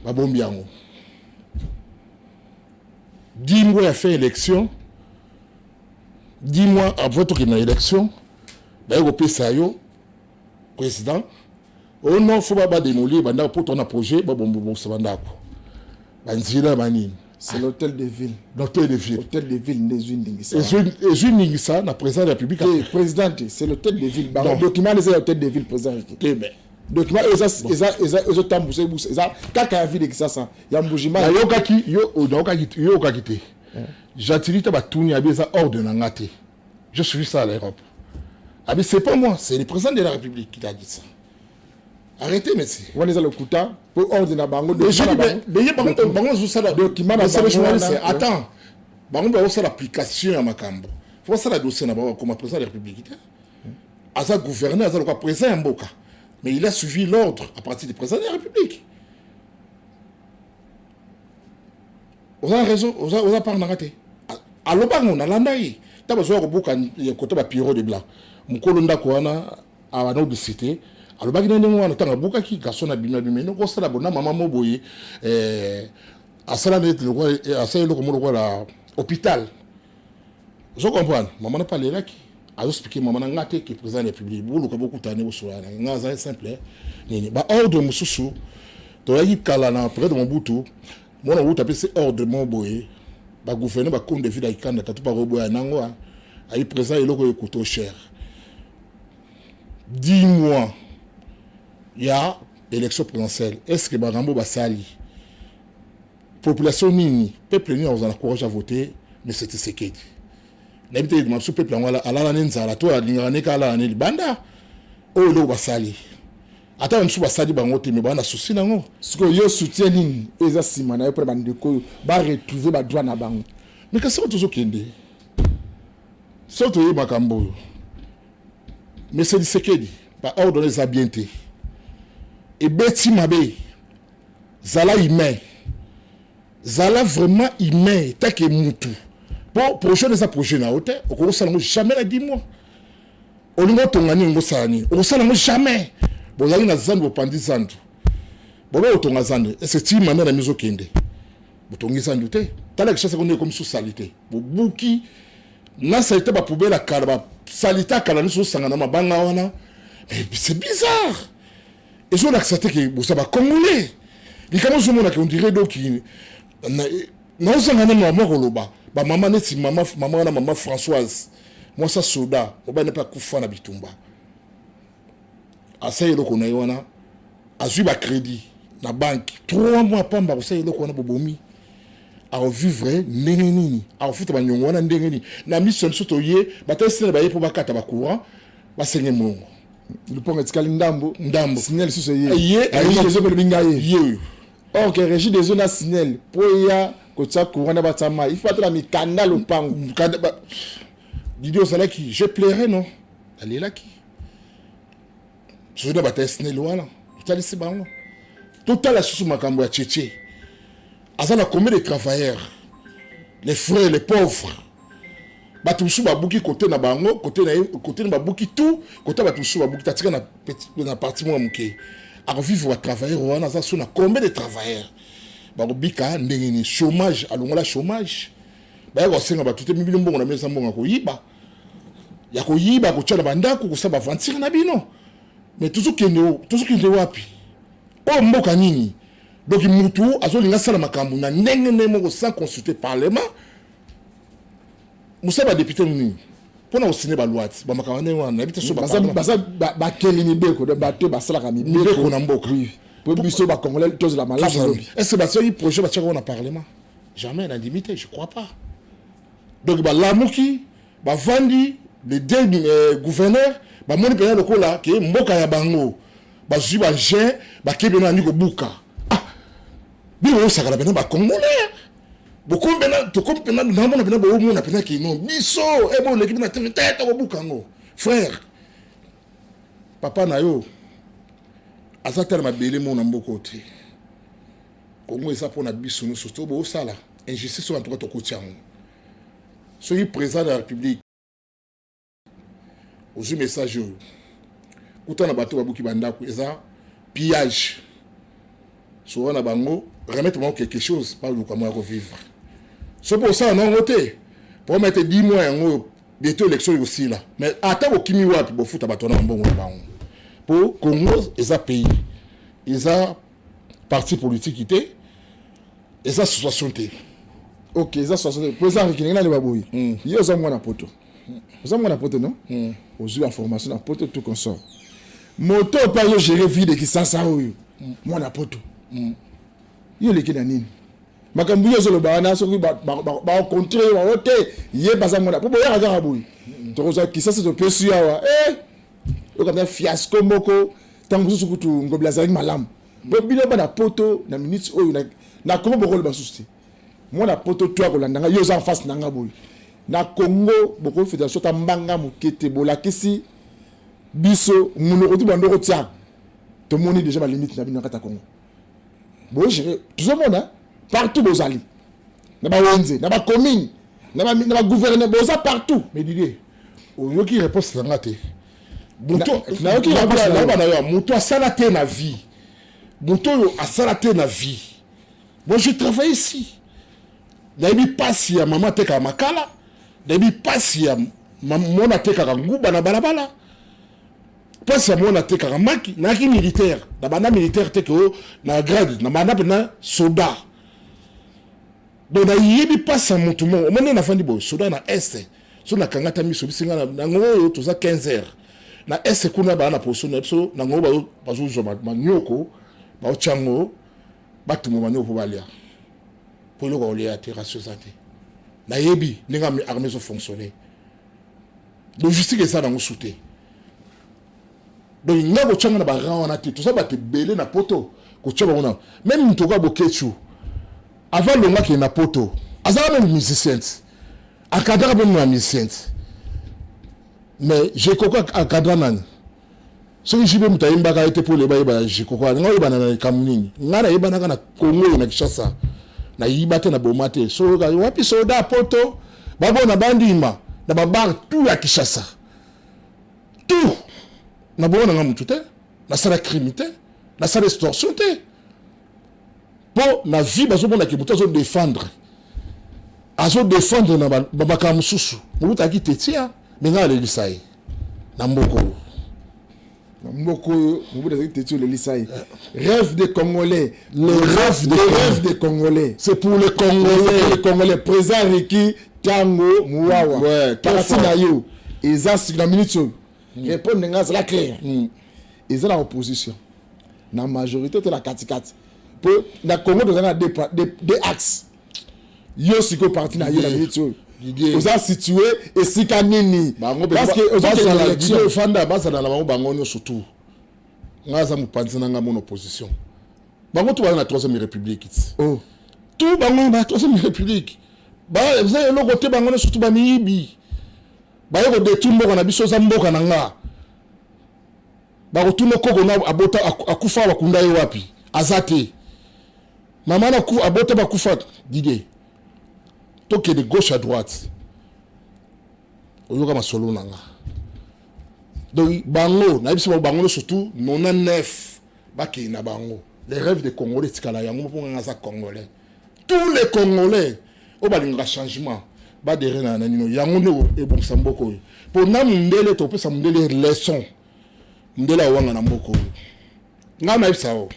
B: babombi yango. 10 mois ya fin élection, 10 mois avant tokende na élection, baye kopesa yo président oyo non, fo badémolir bandako mpo tona projet babongisa bandako, banzela, banini.
A: C'est l'hôtel de ville.
B: L'hôtel de ville.
A: Hôtel de ville nde ezwi ndingisa.
B: Ezwi ndingisa na président de la République.
A: Te, président te, c'est l'hôtel de ville. Document eza ya hôtel de ville, président
B: te, mais
A: Document oyo eza ezotambusa ebusa, eza kaka ya ville de Kinshasa, ya Mbujimai.
B: Nayokaki yo, nayokaki yo, okaki te. Gentiny te, batuni, abi eza ordre na nga te, je suis ça à l'Europe. Abi c'est pas moi, c'est le président de la République qui a dit ça. Arrêtez, monsieur.
A: Wana eza lokuta, po ordre na bango
B: Bango bazosala
A: Document na bango wana.
B: Attends, bango bazosala application ya makambo, fo basala dossier na bango bakoma. Président de la République te, aza gouverneur, aza lokola président ya mboka, mais il a suivi l'ordre à partir du président de la République. Oza na raison, oza part na nga te. Alobaka ngo, nalanda ye. Ntango bazoya kobuka kote ba Pierrot de Blanc, mokolo ndako wana abanda kobisite, alobaki na ndenge wana. Ntango abukaki, garçon na bimi, abimi noko osala bona mama mo boye, asala neti lokola asala eloko mo lokola hôpital. Ozo comprendre? Mama na mpe alelaki, azoexpliquer mama na nga te ke président de la République boluka bokutana ne bosola na nga. Aza simple nini, baordre mosusu toyaki kala na période Mobutu. Mwana Mobutu apesi ordre mo boye, bagouverneur bakonde ville akikanda tatu bakoboya nango. Ayi président, eloko ekoto cher, 10 mois ya élection présidentielle, est ce que bagambo basali population nini, peuple nini akozala courage à voter M Tshisekedi? Nayebi te. Mabiso peuple yango alala ne nzala to alingaka neka alala ne libanda. Oyo eloko basali, ata bamosusu basali bango te, me baa na susi nango.
A: Sikoyo yo soutien nini oyo eza nsima na yo mpona bandeko oyo baretrouve badroit na bango?
B: Me kasi soki tozokende, soki toyebi makambo oyo, M Tshisekedi, baordre eza bien te, ebeti mabe. Zala humain, zala vraiment humain take mutu, po projet eza projet na yo te. Okoki kosala yango jamais na 10 mois. Olingi otonga nini, ngosala nini, okosala yango jamais. Bozalaki na zandu, bopandi zandu, bobe kotonga zandu ese ti manda na miso okende, botongi zandu te. Tala Kinshasa kondo ekomi so sali te, bobuki na saleté, bapoubelle ya kala, basalite ya kala nyonso osanga na mabanga wana. Mais c'est bizarre, ezolakisa te ke boza bacongolais. Likambo ozomona ke on dirait doki naozanga nano mama koloba. Bamama neti mama, mama wana, mama Françoise, mwasi soda, mobali mpe akufa na bitumba, asali eloko na ye wana, azwi bacrédit na banque, 3 mois pamba kosala eloko wana, bobomi. Akovivre ndenge nini? Akofuta banyongo wana ndenge nini? Na miso ya biso toye batalisi na baye mpo bakata bacourant, basenge mbongo.
A: Lupongo etikali ndambo.
B: Ndambo.
A: SNEL lisusu eye. Ye. Régie des eaux elobi ngai ye.
B: Ye oyo.
A: Or ke Régie des eaux na SNEL, mpo eya kotia courant na batia mai, il faut atala mikanda lopango.
B: Didi ozalaki, je pleurais, non, nalelaki. Soki na bato ya SNEL wana otalisi bango, totala susu makambo ya Cheche. Aza na combien de travailleurs? Les frères, les pauvres, bato mosusu babuki kote na bango, kote na ye, kote na babuki tout kote, bato mosusu babuki, tatika na, na parti moko ya moke. Akovivre batravailleur wana, aza so na combien de travailleurs? Bakobika ndenge nini? Chômage, alongola chômage. Baya kosenga bato te, bino mbongo na bino eza mbongo ya koyiba, ya koyiba, kotia na bandako, kosala baventure na bino. Mais tozokende, tozokende wapi? Oyo mboka nini? Donc mutu azolinga asala makambo na ndenge nde moko sans consulter parlement. Mosala badéputé nini mpona kosine baloi ti bamakambo ndenge wana? Nayebi te so
A: baza bakeli mibeko, donc bato basalaka
B: mibeko na mboka.
A: Po biso bacongolais tozala malamu lobi.
B: Est ce que batiaki projet, batiaki ngo na parlement? Jamais, nandimi te, je crois pas. Donc balamuki, bavandi, les deux gouverneurs bamoni mpenza lokola ke mboka ya bango, bazwi bagen, bakei mpena andi kobuka. Ah, bino bosakala mpena bacongolais, bokomi mpena, tokomi mpena, namona mpena boomona mpena ke non, biso boleki mpena te te, tokobuka yango. Frère, papa na yo aza tala mabele mo na mboka oyo te. Kongo eza mpona biso nyonso. To bosala injustice oyo, en tout cas tokoti yango. Soki président de la République ozwi message oyo, kuta na bato babuki bandako, eza pillage. So wana bango remettre bango quelque chose, baluka moya kovivre. So mpo osala nango te, po mettre 10 mois yango oyo, bientôt élection ekosila. Mais ata bokimi wapi, bofuta bato wana bambongo na bango, po Congo eza pays, eza parti politique te, eza association te.
A: Ok, eza association te. Président Ricky, ndenge naloba boye, ye oza mwana poto, oza mwana poto, non? Ozwi baformation na poto, tout consort. Moto mpe azogérer ville de Kisasa oyo, mwana poto, yo oleki na nini? Makambo yo ozoloba wana, soki bakocontre yo bango te, ye baza mwana po boyaka kaka boye, tokozwa Kisasa, topesi awa okamna fiasco moko. Ntango mosusu kutu Ngobila azalaki malamu, po bino bana poto na minute oyo na Kongo bokoloba susu te. Mwana poto to akolanda nga, yo oza en face na nga boye. Na Congo bokoki fédération ata mbanga moke te. Bolakisi biso monoko ti bando kotia, tomoni déjà balimite na bino na kati ya Congo. Bogérer, tozomona partout bozali. Na bawenze, na bacommune, na bagouverneur, boza partout.
B: Mais Didier, oyoki réponse na nga te.
A: Nayoki réponse
B: na na yo. Moto asala te na vie, moto oyo asala te na vie. Moi, je travaille ici, nayebi mpasi ya mama atekaka makala, nayebi mpasi ya mwana atekaka nguba na balabala, mpasi ya mwana atekaka maki. Nayaki militaire, na banda militaire te ke oyo na grade, na banda mpena soda. Donc nayebi mpasi ya motu moko. Omoni, nafandi boye, soda na Est, so nakanga ta miso bisinga nango oyo toza 15 heures na Est kuna, baa na position na biso nango, bazozwa manioko, baotyango, batumba manioko mpo balia, mpo eloko kolia te, ration eza te. Nayebi ndenge armée ezofonctionne, logistique eza nango su te. Donc nga kotyanga na barang wana te. Toza bato ebele na Poto, kotya bango na même moto okoya. Bokecu avant longaki na Poto, azalaka même musicien ti akadaka mpe na musicien ti. Mais Jekoko akadra nani? Soki jibe moto ayembaka ye te mpo leba yeba Jekoko, nga oyebana na likambo nini? Ngai nayebanaka na Kongo oyo, na Kinshasa. Nayiba te, na boma te. So wapi soda Poto babona bandima na babar tout ya Kinshasa, tout nabongo nanga motu te. Nasala crime te, nasala extorsion te, mpo na vie bazomonaki moto azodéfendre, azodéfendre na bamakambo mosusu. Mobutu ayaki tetia, me ngai alelisa ye na mboka oyo.
A: Na mboka oyo, Mobutu azalaki teti, olelisa ye. Rêve de Congolais.
B: Le rêve
A: de, le rêve de Congolais.
B: C'est pour les Congolais.
A: Les Congolais, président Riki Tango Muwawa. Parti na yo eza na minute oyo, répondre nga, azala clair: eza na opposition, na majorité to na katikati? Po na Congo toza na deux axes. Yo sikoyo, parti na yo na minute oyo oza situé esika nini?
B: Parce que ozokende élection. Ofanda, bazala na bango, bango nyonso tu. Nga aza mopanzi na nga mona opposition, bango tu baza na troisième république ti.
A: Oh.
B: Tu bango na troisième république eza eloko te. Bango nyonso tu bamiyibi, baye kodétruire mboka na biso. Eza mboka na nga. Bakotuna koko na abota, akufa, bakunda ye wapi? Aza te. Mama na abota, bakufa. Didier, tokende gauche à droite, oyoka masolo na nga. Donc bango, nayebisi bango, bango nyonso tu 99 bakende na bango. Les rêves de Congolais etikala yango, mpo nga aza Congolais. Tous les Congolais oyo balingaka changement badere na nino yango nde ebongisa mboka oyo. Mpo na mundele, topesa mundele leçon. Mundele awanga na mboka oyo. Ngai nayebisa o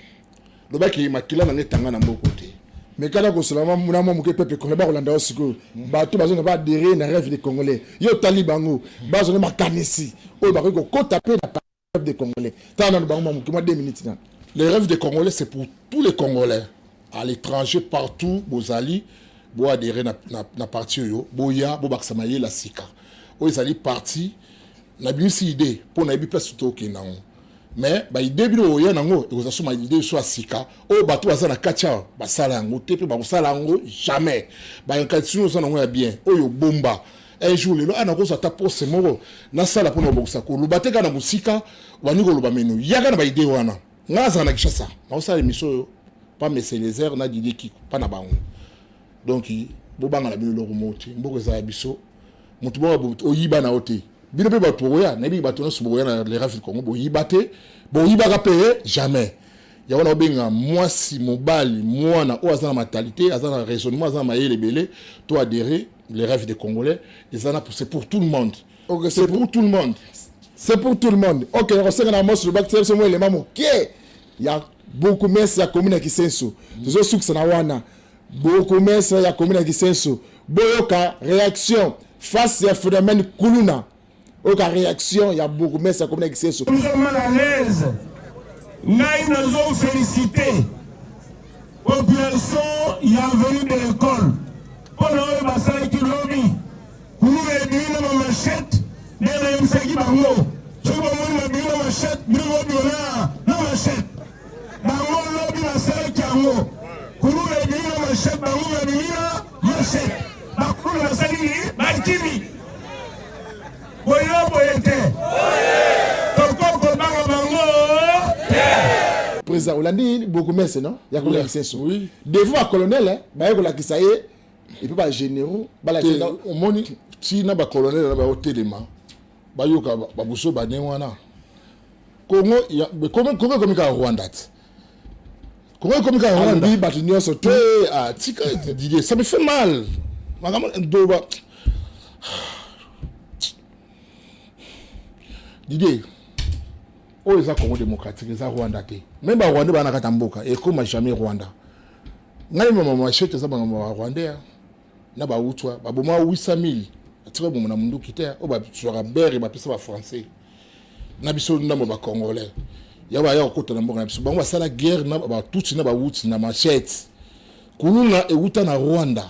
B: lobaki makila na nga etanga na mboka te.
A: Mais kala kosola na mwa moke, peuple congolais bakolanda yo sikoyo. Bato bazonga baadhérer na Rêve de Congolais, yo otali bango, bazonga makanisi oyo bakoki kokota mpe na Rêve de Congolais. Tala nano bango mwa moke, mwa 2 minutes nano.
B: Les rêves des Congolais, c'est pour tous les Congolais à l'étranger, partout bozali, boadhérer na parti oyo. Boya, bobakisa mayele ya sika oyo ezali parti. Nabimisi idée mpo nayebi place tokende yango, mais baidée bino oya nango ekozala so maidée so ya sika oyo bato baza na kati awa basala yango te, mpe bakosala yango jamais. Bakanisi oza nango ya bien oyo bomba un jour lelo ana kozwa ata poste moko nasala mpona kobongisa. Koloba te kaka na mosika, obandi koloba meno. Yaka na baidée wana. Ngai azala na Kinshasa, naosala émission oyo pa Meselezer na Didier Kiko, mpa na bango. Donc bobanga na bino eloko moko te. Mboka eza ya biso. Motu moko oyiba na yo te. Bino mpe bato bokoya, nayebi bato nyonso bokoya na les rêves du Congo, boyiba te, boyibaka mpe jamais. Yango na obenga mwasi, mobali, mwana oyo aza na mentalité, aza na raisonnement, aza na mayele ebele, to adhérer les rêves des Congolais. Eza na, c'est pour tout le monde.
A: Okay,
B: c'est pour tout le monde.
A: C'est pour tout le monde. Ok, nakosenga na mosi lobaki te biso mwa elema moke ya bourgmestre ya commune ya Kisenso. Tozosukisa na wana. Bourgmestre ya commune ya Kisenso, boyoka réaction face ya phénomène kuluna. Oyoka réaction ya bourgmestre ya commune ya Kisenso.
F: Nous sommes mal à l'aise. Ngai nazo féliciter population ya avenue de l'école mpona oyo basalaki lobi. Kuluna ebimi na bamachette. Nde nayebisaki bango, soki bomoni babimi na machette, bino bobima na machette. Bango lobi basalaki yango. Kuluna ebimi na machette, bango babimi na machette. Bakuluna basali nini? Bakimi. Boye boye te, toko kobanga bango te.
A: Président, olandi bourgmestre, non, ya commune ya Kisenso?
B: Oui.
A: Devant bacolonel, baye kolakisa ye. Et puis bagénéraux balakisa.
B: Omoni ntina bacolonel na baotelema, bayoka babuso bane wana. Congo Congo ekomi kaka Rwanda te. Congo ekomi kaka Rwanda.
A: Alobi bato nyonso
B: te. Ah, tika Didier, ça me fait mal. Makambo ndoba, Didier, oyo eza Congo démocratique, eza Rwanda te. Même barwandais baa na kati ya mboka, ekóma jamais Rwanda. Ngai mama machete eza makambo ya barwandais na bautwa baboma 800 000, atika boma na munduki te. Oyo bazwaka bere, bapesa bafrançais na biso ndambo bacongolais ya baya kokota na mboka na biso. Bango basala guerre na batutsi na bawutsi na machete. Kuluna ewuta na Rwanda.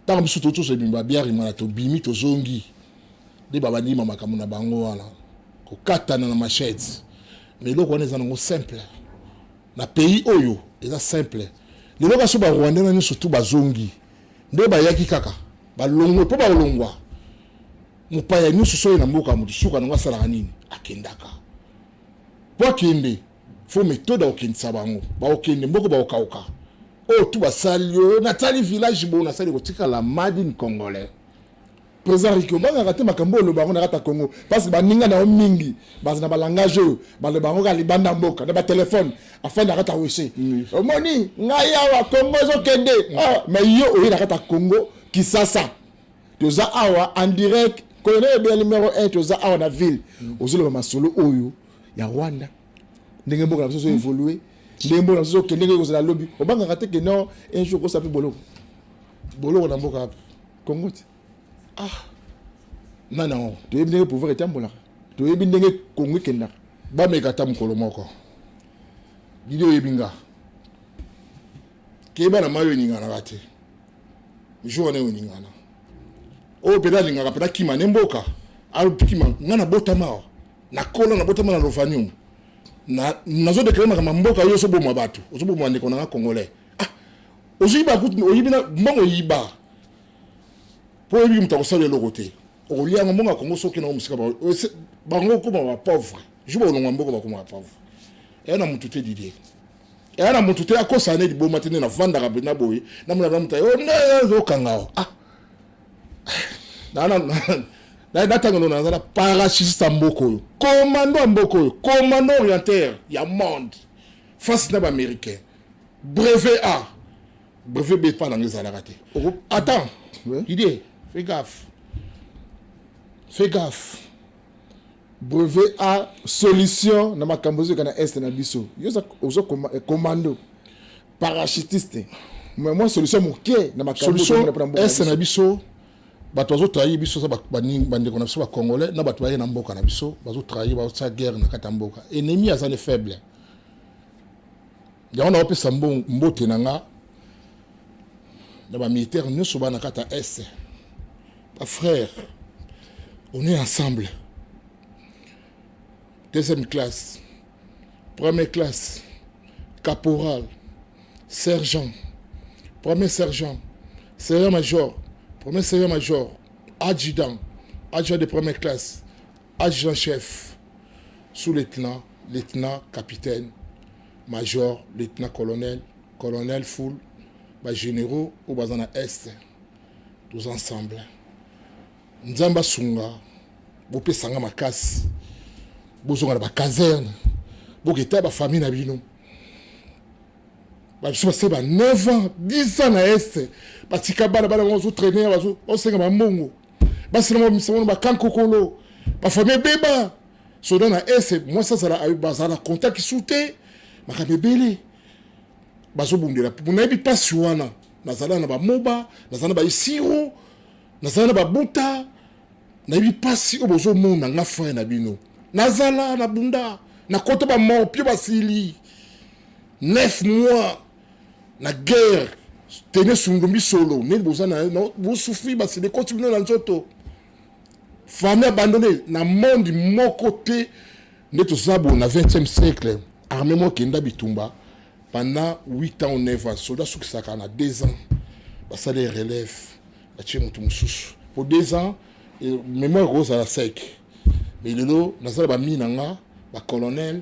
B: Ntango biso touti tozobima babiarimana, tobimi, tozongi nde babandima makambo na bango wana, kokatana na machete. Mais eloko wana eza nango simple na pays oyo, eza simple. Lelo kasi barwandais na nyonso tu bazongi nde bayaki kaka, balongwe mpo balongwa. Mopaya nyonso soki na mboka ya moto, suka nango asalaka nini? Akendaka. Mpo akende, faut méthode akokendisa bango. Bakokende mboka, bakokauka. Oyo tu basali oyo, natali village boyo, nasali kotikala made in congolais.
A: Président Riki, obangaka te makambo oyo oloba yango na kati ya Congo? Parce que baninga na yo mingi baza na balangage oyo baloba yango kaka libanda mboka na batelefone. Afandi na kati ya wese, omoni ngai awa Congo ezokende. Ah, mais yo oye na kati ya Congo Kisasa, toza awa en direct, colonel Ebeya numéro 1, toza awa na ville, ozoloba masolo oyo ya Rwanda, ndenge mboka na biso ezoévolue, ndenge mboka na biso ezokende, ndenge ekozala lobi. Obangaka te ke non, un jour okosa mpe boloko?
B: Boloko na mboka wapi?
A: Congo te.
B: Ah, nani yango?
A: Toyebi ndenge pouvoir etambolaka, toyebi ndenge Congo ekendaka.
B: Bameka ata mokolo moko. Didi, oyebi nga, keyeba na mai oyo eninganaka te. Jour wana oningana oyo mpenza alingaka mpenza kima ne mboka, akima. Nga nabotama awa, nakola, nabotama na Lovanium. Nazodéclarer makambo ya mboka. Yo ozoboma bato, ozoboma bandeko na nga congolais. Ah, ozoyiba kutu, oyibi na mbongo, oyiba mpo oyebi moto akosala eloko te. Okolia yango mbongo ya Kongo. Soki nango mosika, bango okóma bapauvre. Jour bakolongwa mboka, bakóma bapauvre. Eya na motu te, Didier, eya na motu te. Akosala ne liboma te. Nde navandaka mpenza boye, namona na motu azokanga o. Ah, natango no naza na parachutiste ya mboka oyo, commando ya mboka oyo, commando orientaire ya monde face na baaméricain, brevet A, brevet B mpa nanga ezalaka te. Attends, Didier, fais gaffe, fais gaffe.
A: Brevet A, solution na makambo ezoyoka na est na biso. Yo oza commando parachutiste, mais moi solution moke na makambo.
B: Solution est na biso, bato bazotrahir biso eza bandeko na biso bacongolais na bato baye na mboka na biso. Bazotrahir, bazotia guerre na kati ya mboka. Ennemi aza ne faible. Yango naopesa mbote na nga na bamilitaire nyonso baa na kati ya est. Bafrère, on est ensemble. Deuxième classe, première classe, caporal, sergent, premier sergent, sergent major, premier sergent major, adjudant, adjudant de première classe, adjudant chef, sous-lieutenant, lieutenant, capitaine, major, lieutenant colonel, colonel full, bagénéraux oyo baza na est, tous ensemble. Nzambe asunga, bopesanga makasi, bozonga na bacaserne, boketa bafamille na bino. Babiso basali ba 9 ans, 10 ans na est, batika bana, bana bango bazotraîner, bazosenga bambongo, basala bamisamo bakankokolo, bafamille ebeba. Soda na est, mwasi azala, bazala na contact su te, makambo ebele bazobundela. Nayebi mpasi wana. Nazala na bamoba, nazala na baisiro, nazala na babuta. Nayebi mpasi oyo bozomona. Nga frère na bino, nazala na bunda, nakota bamorpio, basili 9 mois na guerre tene sungumbi solo. Neti boza na bosouffrir, basili ekoti bino na nzoto, famille abandonné. Na monde moko te nde toza boye na 20e siècle, armée moko ekenda bitumba pendant 8 ans ou 9 ans, soldat asukisaka na 2 ans, basali relève, batie moto mosusu po 2 ans mémoire ekozala sec. Mais lelo nazala bami na nga bacolonel.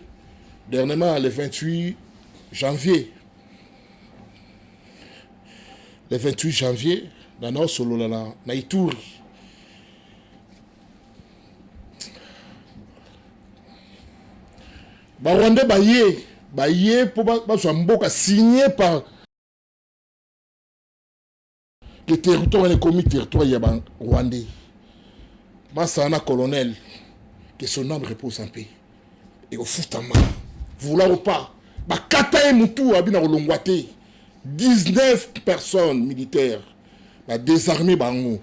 B: Dernièrement, le 28 janvier, Le 28 janvier na naosolola na, na Ituri. Ba Rwandais baye baye mpo bazwa mboka signé par que territoire wana ekomi territoire ya ba Rwandais. Masala na colonel que son âme repose en paix. Ekofutama vouloir ou pas bakata ye mutu abi na kolongwa te. 19 personnes militaires ba désarmer bango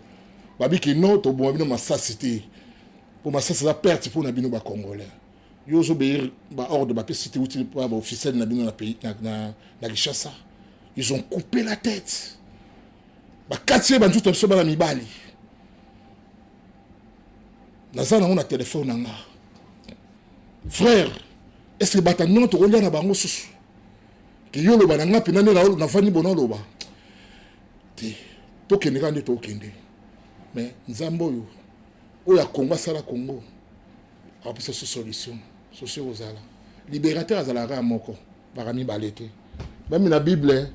B: babi ke non toboma bino masasi te mpo masasi eza perte mpo na bino ba congolais. Yo ozo obéir ba ordre bapesi te uti ba officiel na bino na pays na, na, na Kinshasa. Ils ont coupé la tête. Bakati ye banzuta biso bana mibali. Naza nango na telefone na nga. Frère, est-ce que bata nyonso tokolia na bango susu? Ke yo loba na nga mpena nde nafandi bona oloba te. Tokende kaka nde tokende. Mais Nzambe oyo oyo ya Congo asala Congo akopesa biso solution. Solution ekozala. Libérateur azalaka kaka moko, baka mibale te. Meme na Bible,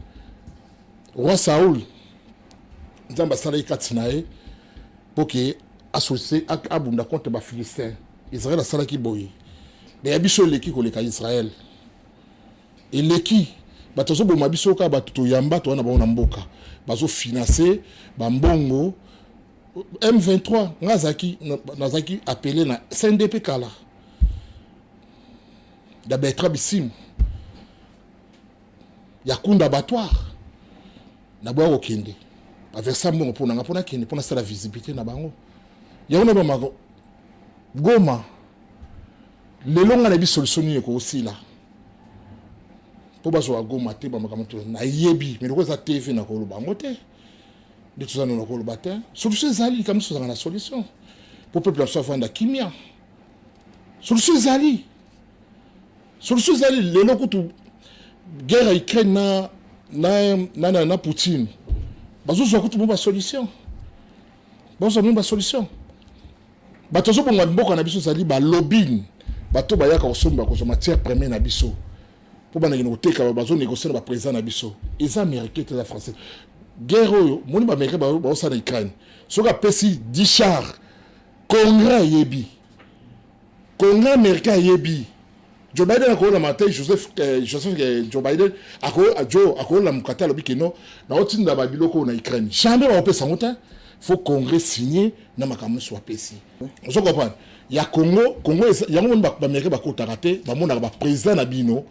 B: roi Saul, Nzambe asalaki kati na ye mpo ke asosie abunda contre ba Philistins. Israël asalaki boye. Mais ya biso eleki koleka Israël. Eleki bato azoboma biso kaka bato toyamba toza na bango na mboka bazofinanse bambongo M23. Nga azalaki nazalaki appelé na CNDP kala ya Bertrand Bisimwa ya Kunda abattoir, naboya kokende baversa mbongo mpo nanga mpo nakende mpo nasala visibilité na bango yango na bamako Goma. Lelo nga nayebi solution nini ekosila mpo bazwa Goma te. Bamakambo to nayebi, mais lokola eza TV na koloba yango te nde toza nano koloba te. Solution ezali, likambo nyonso ezalaka na solution mpo peuple na biso avanda kimia. Solution ezali, solution ezali. Lelo kutu guerre ya Ukraine na, na, na, na, na Poutine, bazozwa kutu mo basolution, bazozwa mo basolution. Bato azobonga mboka na biso ezali balobine, bato bayaka kosomba kozwa matière première na biso mpo banakende koteka, bazonégocie na baprésident na biso. Eza américain te, eza français. Guerre oyo moni baaméricain baosala na Ukraine, soki apesi 10 char, congrès ayebi, congrès américain ayebi. Joe Biden akolama te, Joseph, Joseph Joe Biden ako Joe akolamuka te alobi ke non, naotinda babiloko oyo na Ukraine. Jamais bakopesa yango te. Faut congrès signé na makambo nyonso bapesi. Ozo comprendre? Ya Congo, Congo yango moni baaméricain bakotaka te, bamonaka baprésident na bino,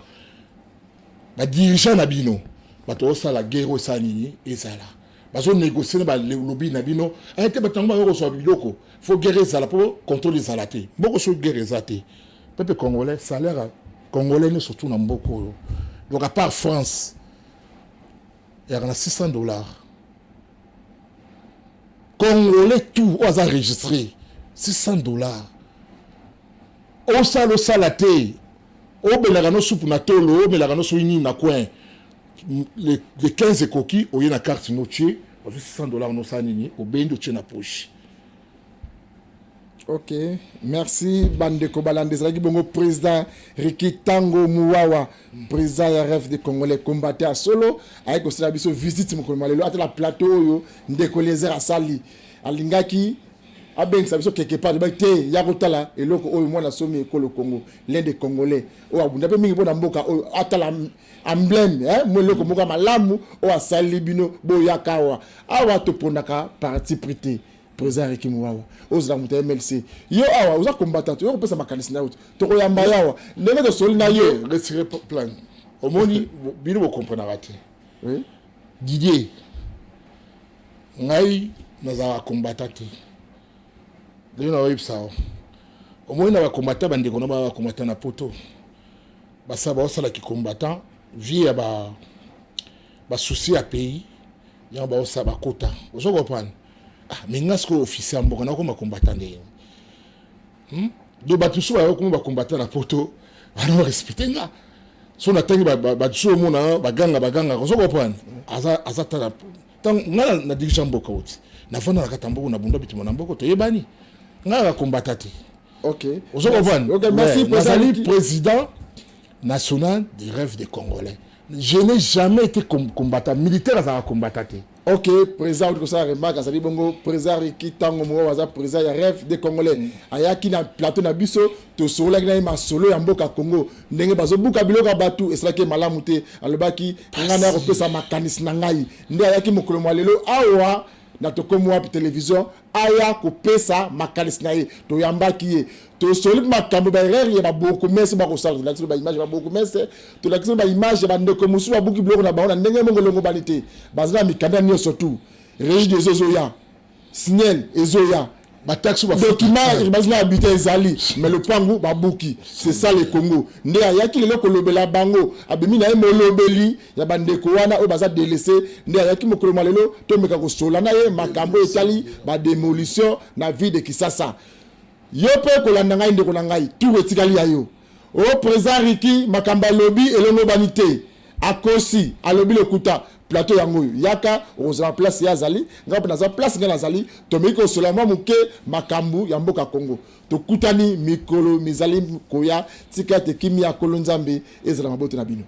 B: badirigeant na bino, bato osala guerre oyo esala nini ezala bazonégocie na balobi na bino aye te. Bato yango bayo kozwa biloko, faut guerre ezala mpo contrôle ezala te. Mboko soki guerre eza te, peuple congolais, salaire congolais nyonso surtout na mboka oyo, donc à part France, eyaka na 600 $. Congolais tout oyo aza enregistré, 600 $. Osala osala te, obelaka no supu na tolo, omelaka no soki nini na coin, le 15 ekoki, oye na carte no tie, ozwi 600 $, nosala nini, obendi, otie na poche.
A: Ok, merci. Bandeko balanda, ezalaki bongo président Riki Tango Muwawa, président ya Rêve de Congolais, combattant ya solo, aye kosala biso visite mokolo ma lelo. Atala plateau oyo ndeko Lezer asali, alingaki abengisa biso quelque part ba te ya kotala eloko oyo mwana somi ekolo Congo, l'un des Congolais oyo abunda mpe mingi mpona mboka oyo. Atala emblème, mo eloko moko ya malamu oyo asali bino. Boyaka awa, awa topondaka parti pris te. Président Riki Muwawa, ozala moto ya MLC, yo awa oza combattant, yo kopesa makanisi na yo, tokoyamba yo awa ndenge tosoli na yo.
B: Retire plan. Omoni bino bokomprenaka te. Didier, ngai nazalaka combattant te. Ndenge naoyebisa yo, omoni na bacombattant, bandeko na baa bacombattant na poto, basala baosalaki combattant vie ya basusi ya pays yango baosala bakota. Ozo comprendre? Ah, mais nga sikoyo officier ya mboka, nakoma combattant ndenge? Donc bato mosusu bayokoma bacombattant na poto, bana barespecte nga. So natangi bato mosusu, omona baganga bagangaka. Ozo comprendre? Aza tala ntango nga na dirige mboka oti, navanda na kati ya mboka, nabunda bitumba na mboka, toyebani. Nga kaka combattant te. Ozo comprendre?
A: Ok, merci.
B: Nazali président national des rêves des Congolais. Je n'ai jamais été combattant militaire. Azalaka combattant te.
A: Ok, président auti kosala remarque, azali bongo président Riki Ntango moko, aza président ya Rêve des Congolais. Ayaki na plateau na biso, tosololaki na ye masolo ya mboka Congo, ndenge bazobuka biloko ya bato, esalaki ye malamu te. Alobaki ngai na kopesa makanisi na ngai. Nde ayaki mokolo mwa lelo awa na Tokomi Wapi Télévision, aya kopesa makanisi na ye. Toyambaki ye, tosoli makambo, baerreur ya babourgmestre bakosala. Tolakisi baimage ya babourgmestre, tolakisi baimage ya bandeko mosusu babuki biloko na bango na ndenge mongo elongobani te. Baza na mikanda nyonso tu, Régie des eaux ezoya, SNEL ezoya,
B: bataxe.
A: Document bazi na habité ezali, mais lopangu babuki. C'est ça le Congo. Nde ayaki lelo kolobela bango, abimi na ye molobeli ya bandeko wana oyo baza délaissé. Nde ayaki mokolo mwa lelo, tomeka kosola na ye makambo etali badémolition na ville de Kisasa. Yo mpe kolanda ngai, ndeko na ngai, tour etikali ya yo. O président Riki, makambo alobi elongobani te, akosi, alobi lokuta. Plateau yango oyo, yaka, okozala place ye azali, ngai mpe naza place ngai nazali. Tomeki kosola mwa moke makambo ya mboka Congo. Tokutani mikolo mizali koya. Tika ete kimia ya Kolo Nzambe ezala maboto na bino.